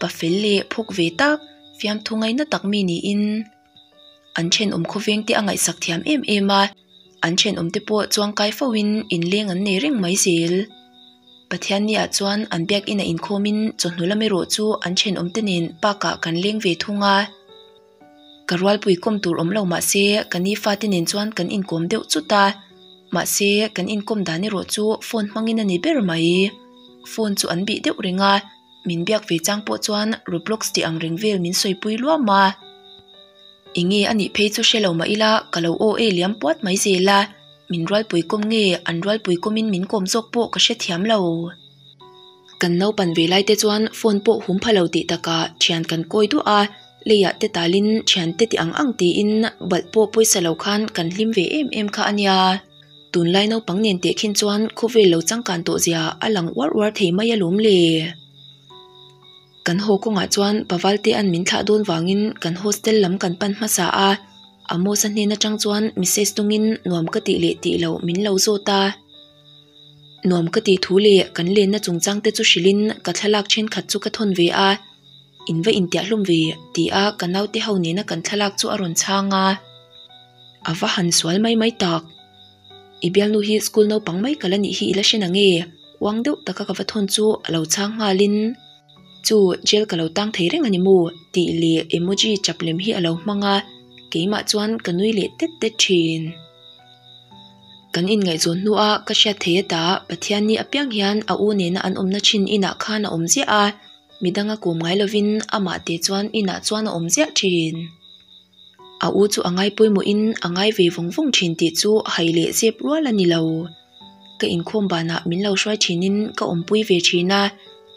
pa fel leh phawk ve tak, fiamthu ngaina tak mi niin an thenawm khawveng te a ngaihsak thiam em em a, an thenawm te pawh chuangkai fo in inleng an nei reng mai zel. Pathianni ah chuan an biakinn a inkhawm in chawhnu lam erawh chu an thenawm te nen park ah kan leng ve thung a. Ka rualpui kawm tur awm lo mahse ka ni fate nen chuan kan inkawm deuh chut a, mahse kan inkawm dan erawh chu phone hmangin a ni ber mai. Phone chu an bih deuh reng a, min biak ve chang pawh chuan Roblox tih ang reng vel min sawipui luam a. Enge a nih phei chu hre lo mah ila ka lo aw e liam puat mai zel a, min rualpui kawm nge an rualpui kawmin min kawm zawk pawh ka hrethiam lo. Kan naupan ve lai te chuan phone pawh hum pha lo tih takah thian kan kawi duah a, leiah te talin thian te ti ang ang tiin balh pawh pawisa lo khan kan hlim ve em em kha a nia. Tunlai naupang nen teh khin chuan khawvel lo changkan tawh zia a lang uar uar thei mai alawm le. Kan haw kawngah chuan Pavalte an min thlah dawn vangin kan hostel lam kan pan hmasa a, Amos-a hnen atang chuan message tungin nuam ka tih leh tih loh min lo zawt a. Nuam ka tih thu leh kan lenna chungchang te chu hrilhin ka thlalak thenkhat chu ka thawn ve a, In va intiahhlum ve ti a ka naute ho nena kan thlalak chu a rawn chhang a, a va han sual mai mai tak. I bialnu hi school naupang mai ka la nih hi i la hre na nge? Uang deuh taka ka va thawn chu a lo chhang nghalin Chu jail ka lo tang thei reng a ni maw? tih leh emoji chap lem hi a lo hmang a, keimah chuan ka nui leh tet tet thin. Kan inngaihzawn hnua ka hriat thei ata Pathianni apiang hian a u nena an awmna thin inah khan a awm ziah a, midanga kawm ngai lovin amah te chuan inah chuan a awm ziah thin. A u chu a ngai pawimawhin a ngai ve vawng vawng thin tih chu hai leh zep rual a ni lo. Ka inkhawm banah min lo hruai thinin ka awmpui ve thin a,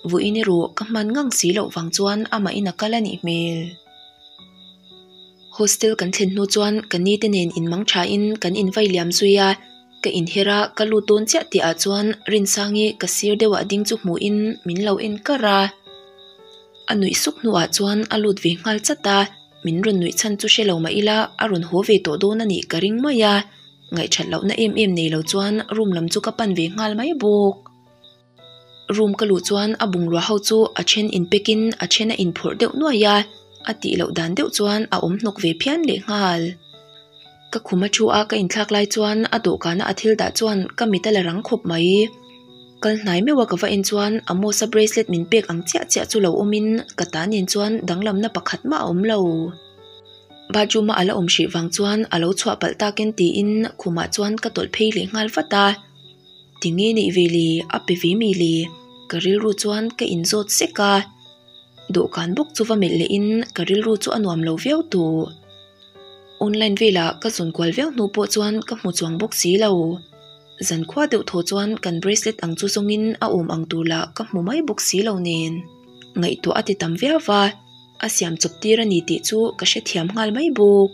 vawiin erawh ka hman ngang si loh vang chuan amahin a kal a nih hmel. Hostel kan thlen hnu chuan ka ni te nen inmang thain kan invai liam zui a, ka inher a ka lut dawn chiah tih ah chuan Rinsangi ka sir deuh ah ding chu hmuhin min lo en kar a. A nuih suk hnuah chuan a lut ve nghal chat a, min rawn nuih chhan chu hre lo mah ila a rawn haw ve tawh dawn a nih ka ring mai a, ngaihthat lohna em em nei lo chuan room lam chu ka pan ve nghal mai bawk. Room ka luh chuan a bungrua ho chu a then in pack in a then a inphawrh deuh nuai a, a tih loh dan deuh chuan a awm hnawk ve phian leh nghal. Ka khum a thu a ka inthlak lai chuan a dawhkana a thil dah chuan ka mit a la rang khawp mai. Kal hnai meuh a ka va en chuan Amos-a bracelet min pek ang chiah chiah chu lo awmin ka ta nen chuan danglamna pakhat mah a awm lo. Bathroom a ala awm hrih vang chuan a lo chhuah palh takin tiin khumah chuan ka tawlh phei leh nghal vat a. Tinge neih ve le, a pe ve mi le? Ka rilru chuan ka inzawt sek a. Dawhkan bawk chu va melh lehin ka rilru chu a nuam lo viau tawh. Online velah ka zawn kual viau hnu pawh chuan ka hmu chuang bawk si lo. Zankhua deuh thaw chuan kan bracelet ang chu zawngin a awm ang tur lah ka hmu mai bawk si lo nen. Ngaihtuah a ti tam viau va, a siam chawp tir a ni tih chu ka hrethiam nghal mai bawk.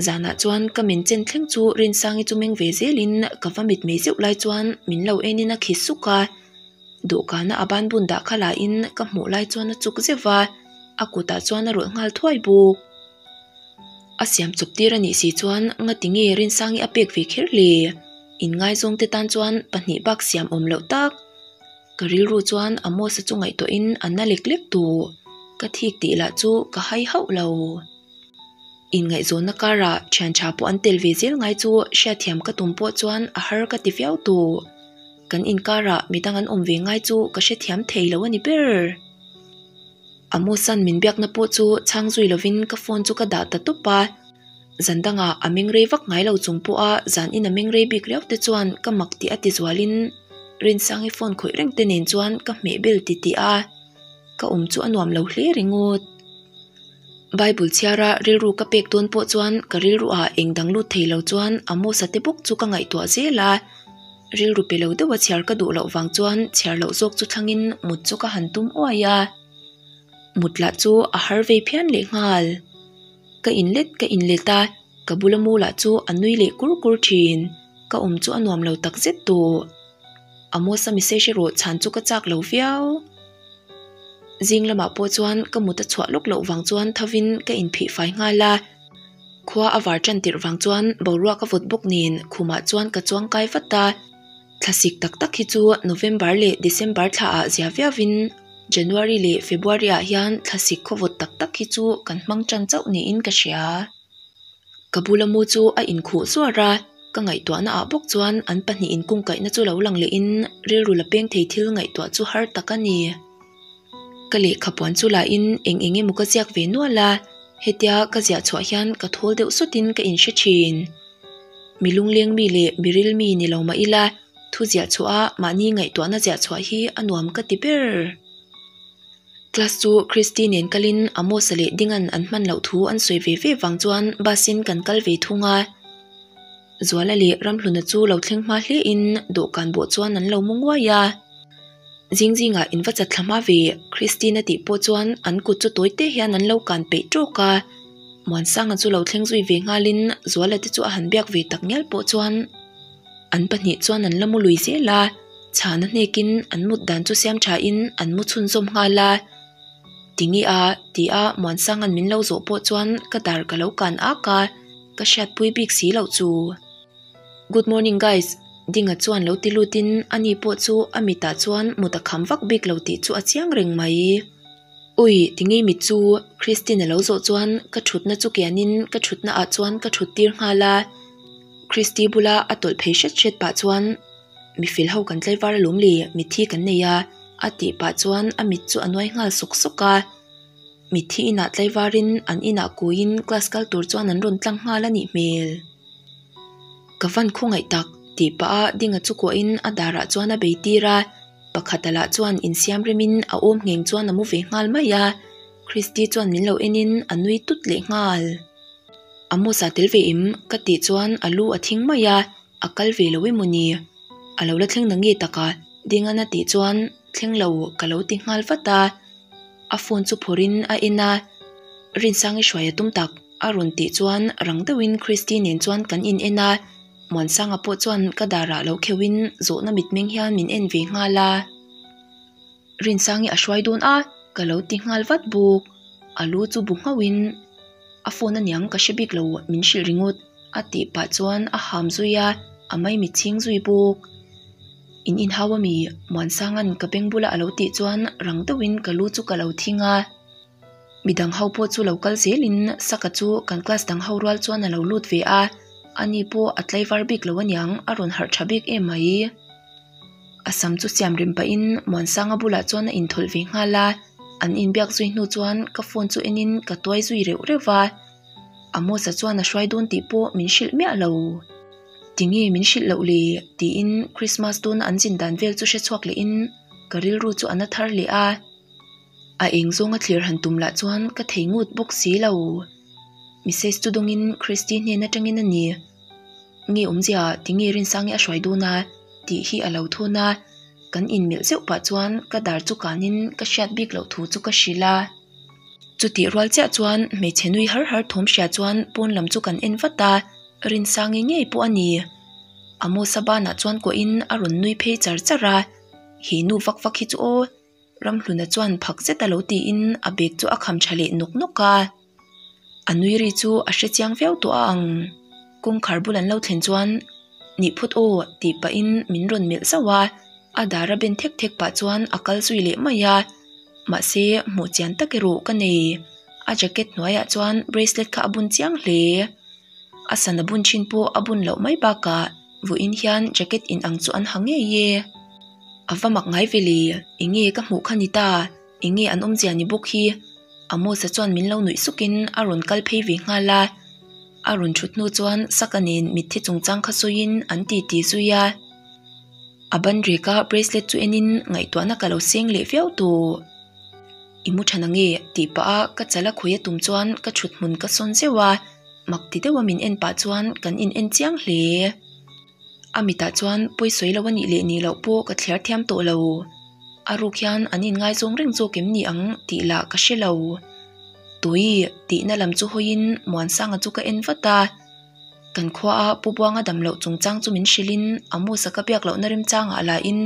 Zanah chuan ka men chen thleng chu Rinsangi chu meng ve zelin ka va mit mei zeuh lai chuan min lo enin a khi suk a. Dawhkana a ban bun dah kha lahin ka hmuh lai chuan a chuk zeuh va, a kutah chuan a rawlh nghal thuai bawk. A siam chawp tir a nih si chuan ngati nge Rinsangi a pek ve kher le? Inngaizawng te tan chuan pahnih bak siam awm loh tak. Ka rilru chuan Amos-a chu ngaihtuahin a na lek lek tawh. Ka thik tih lah chu ka hai hauh lo. Inngaihzawnna karah thian tha pawh an tel ve zel ngai chu hriatthiam ka tum pawh chuan a har ka ti viau tawh. Kan inkarah midang an awm ve ngai chu ka hrethiam thei lo a ni ber. Amos-a'n min biakna pawh chu chhang zui lovin ka phone chu ka dah ta tawp a. Zan dangah a meng rei vak ngai lo chung pawha zan in a meng rei bik riau te chuan ka mak tih a ti zualin Rinsangi phone khawih reng te nen chuan ka hmeh bel titih a, ka awm chu a nuam lo hle ringawt. Bible chhiara rilru ka pek dawn pawh chuan ka rilru ah eng dang lut thei lo chuan Amos-a te bawk chu ka ngaihtuah zel a, rilru pe lo deuha chhiar ka duh loh vang chuan chhiar loh zawk chu thlangin mut chu ka han tum uai a, mut lah chu a har vei phian leh nghal. Ka inlet ka inlet a, ka bula mu lah chu a nui leh kur kur thin, ka awm chu a nuam lo takzet tawh. Amos-a message erawh chhan chu ka chak lo viau. Zing lamah pawh chuan ka mut a chhuah lawk loh vang chuan thovin ka inphih fai nghal a. Khua a var tan tirh vang chuan boruak a vawt bawk nen khumah chuan ka chuang kai vat a. Thlasik tak tak hi chu November leh December thlaah zia viauin January leh February ah hian thlasik khawvawt tak tak hi chu kan hmang tan chauh niin ka hria. Ka bula mu chu a inkhuh zuar a, ka ngaihtuahna ah bawk chuan an pahnih inkungkaihna chu lo lang lehin rilru la peng thei thil ngaihtuah chu har tak a ni. Ka lehkha puan chu lahin eng eng emaw ka ziak ve nual a, hetia ka ziah chhuah hian ka thawl deuh sawtin ka inhre thin. Mi lungleng mi leh mi ril mi ni lo mah ila, thu ziah chhuah a mahni ngaihtuahna ziah chhuah hi a nuam ka ti ber. Class chu Christy nen kalin Amos-a leh Dinga'n an hman loh thu an sawi ve ve vang chuan bus in kan kal ve thung a. Zuala leh Ramhluna chu lo thleng hma hle in dawhkan bawh chuan an lo mu nguai a. Zing zingah in va chat thla hma ve Christine a tih pawh chuan an kut chu tawi te hian an lo kan peih tawk a. Muansanga chu lo thleng zui ve nghalin Zuala te chu a han biak ve tak ngial pawh chuan an pahnih chuan an la mu lui zel a, chhana hnekin an mut dan chu siam thain an mu chhunzawm nghal a. Tinge a? ti a Muansanga'n min lo zawh pawh chuan ka dar ka lo kan ak a, ka hriatpui bik si loh chu. Good morning guys, Dinga chuan lo ti lutin ani pawh chu a mitah chuan mut a kham vak bik lo tih chu a chiang reng mai. Ui, tinge mit chu? Christine a lo zawh chuan ka thutna chu kianin ka thutna ah chuan ka thut tir nghal a. Christy bula a tawlh phei hret hret pah chuan Mi fel ho kan tlaivar alawm le, mitthi kan nei a, a tih pah chuan a mit chu a nuai nghal sawk sawk a. Mitthi inah tlaivarin an inah kuiin class kal tur chuan an rawn tlang nghal a nih hmel. Ka van khawngaih tak, tih pah a Dinga chu kuahin a darah chuan a bei tir a, pakhata lah chuan insiam remin a awm ngheng chuan a mu ve nghal mai a, Christy chuan min lo enin a nui tut leh nghal. Amos-a tel ve em? ka tih chuan a lu a thing mai a. A kal ve lo emaw ni? A lo la thleng na nge taka? Dingan a tih chuan thleng lo ka lo ti nghal vat a. A phone chu phawrhin a en a, Rinsangi hruai a tum tak a rawn tih chuan rang deuhin Christy nen chuan kan in en a, Muansanga pawh chuan ka darah lo kheuhin zawhna mitmeng hian min en ve nghal a. Rinsangi a hruai dawn a, ka lo ti nghal vat bawk. A lu chu bu nghauhin a phone aniang ka hre bik lo min hrilh ringawt a tih pah chuan a ham zui a, a maimit chhing zui bawk. In inhau ami Muansanga'n ka beng bula a lo tih chuan rang deuhin ka lu chu ka lo thing a. Midang ho pawh chu lo kal zelin Saka chu kan class dang ho rual chuan a lo lut ve a, ani pawh a tlaivar bik lo aniang a rawn harh tha bik em mai. A sam chu siam rem pahin Muansanga bulah chuan a inthawlh ve nghal a, an inbiak zui hnu chuan ka phone chu enin ka tuai zui reuh reuh va, Amos-a chuan a hruai dawn tih pawh min hrilh miah lo. Tinge min hrilh loh le? tiin Christmas dawna an zin dan vel chu hre chhuak lehin ka rilru chu a na thar leh a. A eng zawnga thlir han tum lah chuan ka thei ngut bawk si lo. Message chu dawngin Christy hnen atangin a ni. Nge awmzia tinge Rinsangi a hruai dawn a tih hi a lo thawn a, kan inmelh zeuh pah chuan ka dar chu kanin ka hriat bik loh thu chu ka hrilh a. Chutih rual chiah chuan hmeichhe nui har har thawm hria chuan pawn lam chu kan en vat a, Rinsangi ngei pawh a ni. Amos-a banah chuan kuahin a rawn nui phei char char a, he nu vak vak hi chu aw. Ramhluna chuan phak zet a lo tiin a bag chu a kham tha leh nawk nawk a. A nui ri chu a hre chiang viau tawh a ang. Kawngkhar bul an lo thlen chuan Nih phawt aw tih pahin min rawn melh zauh a, a dar a ben thek thek pah chuan a kal zui leh mai a. Mahse hmuh chian tak erawh ka nei. A jacket hnuaiah chuan bracelet kha a bun chiang hle. A sana bun thin pawh a bun loh mai bakah vawiin hian jacket in ang chu an ha ngei e. A va mak ngai ve le, enge ka hmuh kha ni ta, enge an awmzia ni bawk hi. Amos-a chuan min lo nuih sukin a rawn kal phei ve nghal a. A rawn thut hnu chuan Saka nen mitthi chungchang kha sawiin an titi zui a. A ban reka bracelet chu enin ngaihtuahna ka lo seng leh viau tawh. I mu tha nange? tih pah a ka chal a khawi a tum chuan ka thut hmun ka sawn zeuh a, mak ti deuh a min en pah chuan kan in en chiang hle. A mitah chuan pawi sawi lo a nih leh nih loh pawh ka thliar thiam tawh lo. A ruk hian an in ngaizawng reng zawk em ni ang tih lah ka hre lo. Tui tihna lam chu hawiin Muansanga chu ka en vat a. Kan khua a Pu Buanga dam loh chungchang chu min hrilh in Amos-a ka biak lohna remchangah la in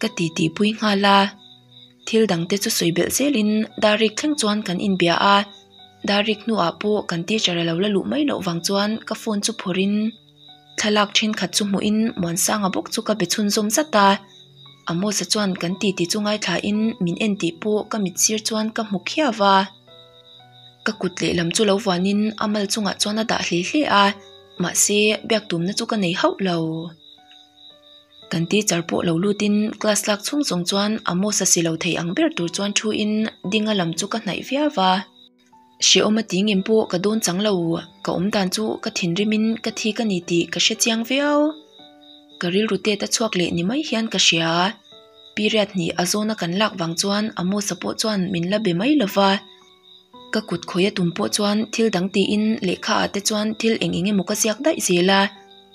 ka ti tih pui nghal a. Thil dang te chu sawi belh zel in Darik thleng chuan kan inbia a, Darik hnuah pawh kan teacher a lo la luh mai loh vang chuan ka phone chu phawrh in thlalak thenkhat chu hmuh in Muansanga bawk chu ka be chhunzawm zat a. Amos-a chuan kan ti tih chu ngaithla in min en tih pawh ka mit sir chuan ka hmu khiau va. Ka kut lehlam chu lo vuanin a mal chungah chuan a dah hle hle a, mahse biak tumna chu ka nei hauh lo. Kan teacher pawh lo lutin class lak chhung zawng chuan Amos-a si lo thei ang ber tur chuan thu in dinga lam chu ka hnaih viau va. Hrehawm a ti ngem pawh ka dawn chang lo, ka awm dan chu ka thinrim in ka thik a ni tih ka hre chiang viau. Ka rilru tet a chhuak leh ni mai hian ka hria. Period hnih a zawna kan lak vang chuan Amos-a pawh chuan min la be mai lo va. Ka kut khawih a tum pawh chuan thil dang tiin lehkha ah te chuan thil eng eng emaw ka ziak daih zel a,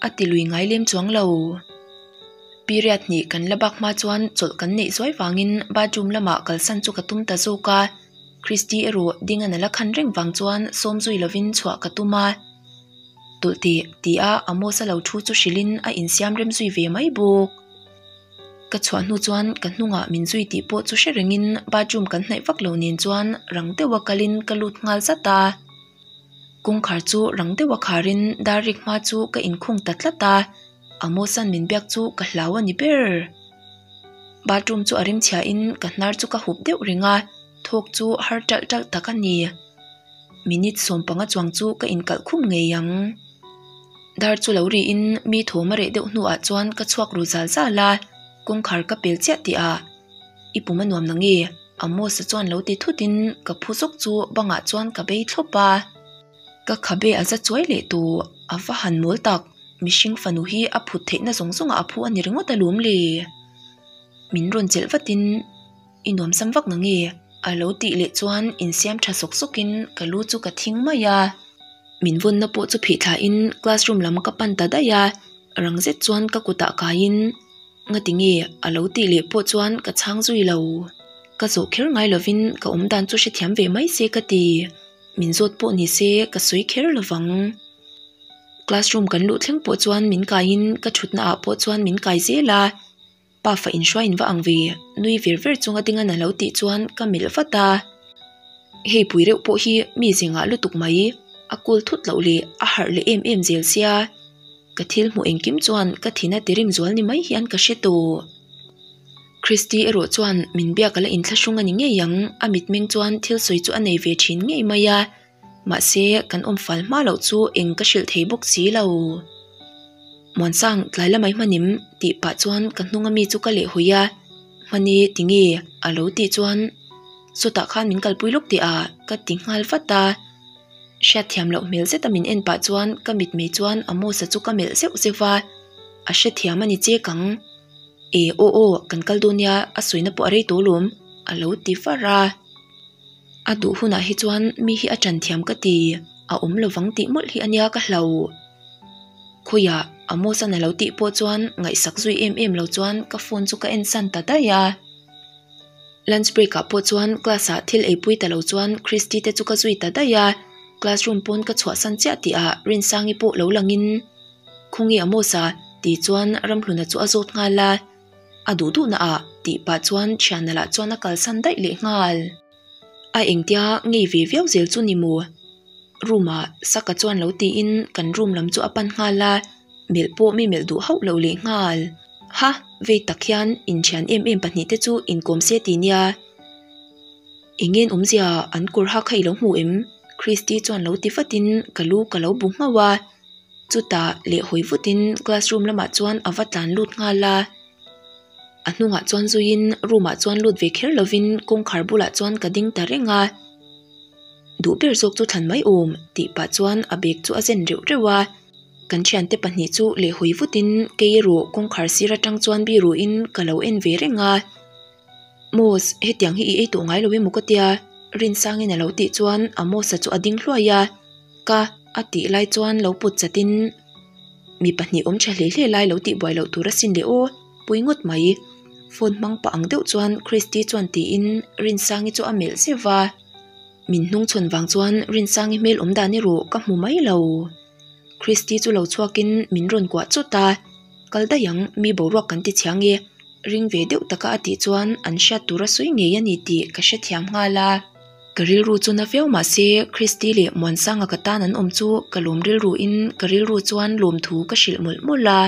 a ti lui ngai lem chuang lo. Period hnih kan la bak hma chuan chawlh kan neih zuai vangin bathroom lamah kalsan chu ka tum ta zawk a, Christy erawh ding a nala khan reng vang chuan sawm zui lovin chhuah ka tum a. Tawlh teh tia Amos-a lo thu chu hrilhin a insiam rem zui ve mai bawk. Ka chhuah hnu chuan ka hnungah min zui tih pawh chu hre rengin bathroom kan hnaih vak lo nen chuan rang deuha kalin ka lut nghal zat a. Kawngkhar chu rang deuha kharin dar rik hma chu ka inkhung ta tlat a, Amos-a'n min biak chu ka hlau a ni ber. Bathroom chu a rimchhiahin ka hnar chu ka hup deuh reng a, thawk chu har ṭalh ṭalh tak a ni. Minute sawmpanga chuang chu ka inkalh khum ngei ang. Dar chu lo riin mi thawm a reh deuh hnuah chuan ka chhuak ru zal zal a, kawngkhar ka pel chiah tih ah I pum a nuam nange? Amos-a chuan lo ti thutin ka phu zawk chu bangah chuan ka bei thlawp a. Ka khabe a za chuai leh tawh, a va han mawl tak, mihring fanu hi a phut theihna zawng zawngah a phu a ni ringawt alawm le. Min rawn chelh vatin I nuam sam vak nange? A lo tih leh chuan insiam tha sawk sawkin ka lu chu ka thing mai a. Min vawnna pawh chu phih thlain classroom lam ka pan ta daih a, rang zet chuan ka kutah kaiin Ngati nge a lo tih leh pawh chuan ka chhang zui lo. Ka zawh kher ngai lovin ka awm dan chu hrethiam ve mai se ka ti. Min zawt pawh ni se ka sawi kher lovang. Classroom kan luh thleng pawh chuan min kaiin ka thutna ah pawh chuan min kai zel a. Pa fa inhruai in va ang ve, nui ver ver chunga dinga na lo tih chuan ka melh vat a. Hei pui reuh pawh hi mi zingah lutuk mai, a kul thut loh leh a harh leh em em zel sia. Ka thil hmuh engkim chuan ka thin a tirim zual ni mai hian ka hre tawh. Christy erawh chuan min biak a la inthlahrung a ni ngei ang, a mitmeng chuan thil sawi chu a nei ve thin ngei mai a. Mahse, kan awm fal hma loh chu eng ka hrilh thei bawk si lo. Muansang, tlai lamai hmanim tih pah chuan ka hnung ami chu ka leh hawi a, Hmani tinge a lo tih chuan sawtah khan min kalpui lawk teh a ka ti nghal vat a. Hriatthiam loh hmel zeta min en pah chuan ka mitmei chuan Amos-a chu ka melh zeuh zeuh va, a hrethiam a ni chek ang. E aw aw, kan kal dawn nia, a sawina pawh a rei tawh alawm a lo ti var a. A duh hunah hi chuan mi hi a ṭan thiam ka ti, a awm lovang tih mawlh hi a nia ka hlau. Khawiah Amos-a'n a lo tih pawh chuan ngaihsak zui em em lo chuan ka phone chu ka en san ta daih a. Lunch break ah pawh chuan class ah thil eipui ta lo chuan Christy te chu ka zui ta daih a, classroom pawn ka chhuahsan chiah tih ah Rinsangi pawh lo langin Khawnge Amos-a? tih chuan Ramhluna chu a zawt nghal a. A duh duhna ah tih pah chuan thiana lah chuan a kalsan daih leh nghal. A engtia ngei ve viau zel chu ni maw? Room ah Saka chuan lo tiin kan room lam chu a pan nghal a, melh pawh mi melh duh hauh lo leh nghal. Ha! Vei tak hian inthian em em pahnih te chu inkawm se ti nia. Engen awmzia an kawr ha kha i lo hmu em? Christy chuan lo ti vatin ka lu ka lo bu nghauh a. Chutah lehhawi vutin classroom lamah chuan a va tlan lut nghal a, a hnungah chuan zuiin room ah chuan lut ve kher lovin kawngkhar bulah chuan ka ding ta reng a, duh ber zawk chu thlan mai awm tih pah chuan a bag chu a zen reuh reuh a, kan thiante pahnih chu lehhawi vutin kei erawh kawngkhar sir atang chuan biruin ka lo en ve reng a. Mos, hetiang hi i ei tawh ngai lo emaw ka tia? Rinsangin a lo tih chuan Amos-a chu a ding hluai a, Ka a tih lai chuan lo put chatin mi pahnih awm tha hle hle lai lo tih buai loh tur asin le aw, pui ngawt mai. Phone hmang pah ang deuh chuan Christy chuan tiin Rinsangi chu a melh zeuh va, min hnungchhawn vang chuan Rinsangi hmel awm dan erawh ka hmu mai lo. Christy chu lo chhuakin min rawn kuah chawt a, Kal daih ang, mi boruak kan ti chhia nge? Ring ve deuh taka a tih chuan an hriat tur a sawi ngei a ni tih ka hrethiam nghal a. Ka rilru chu na viau mah se Christy leh Muansanga ka tan an awm chu ka lawm rilruin ka rilru chuan lawmthu ka hrilh mawlh mawlh a.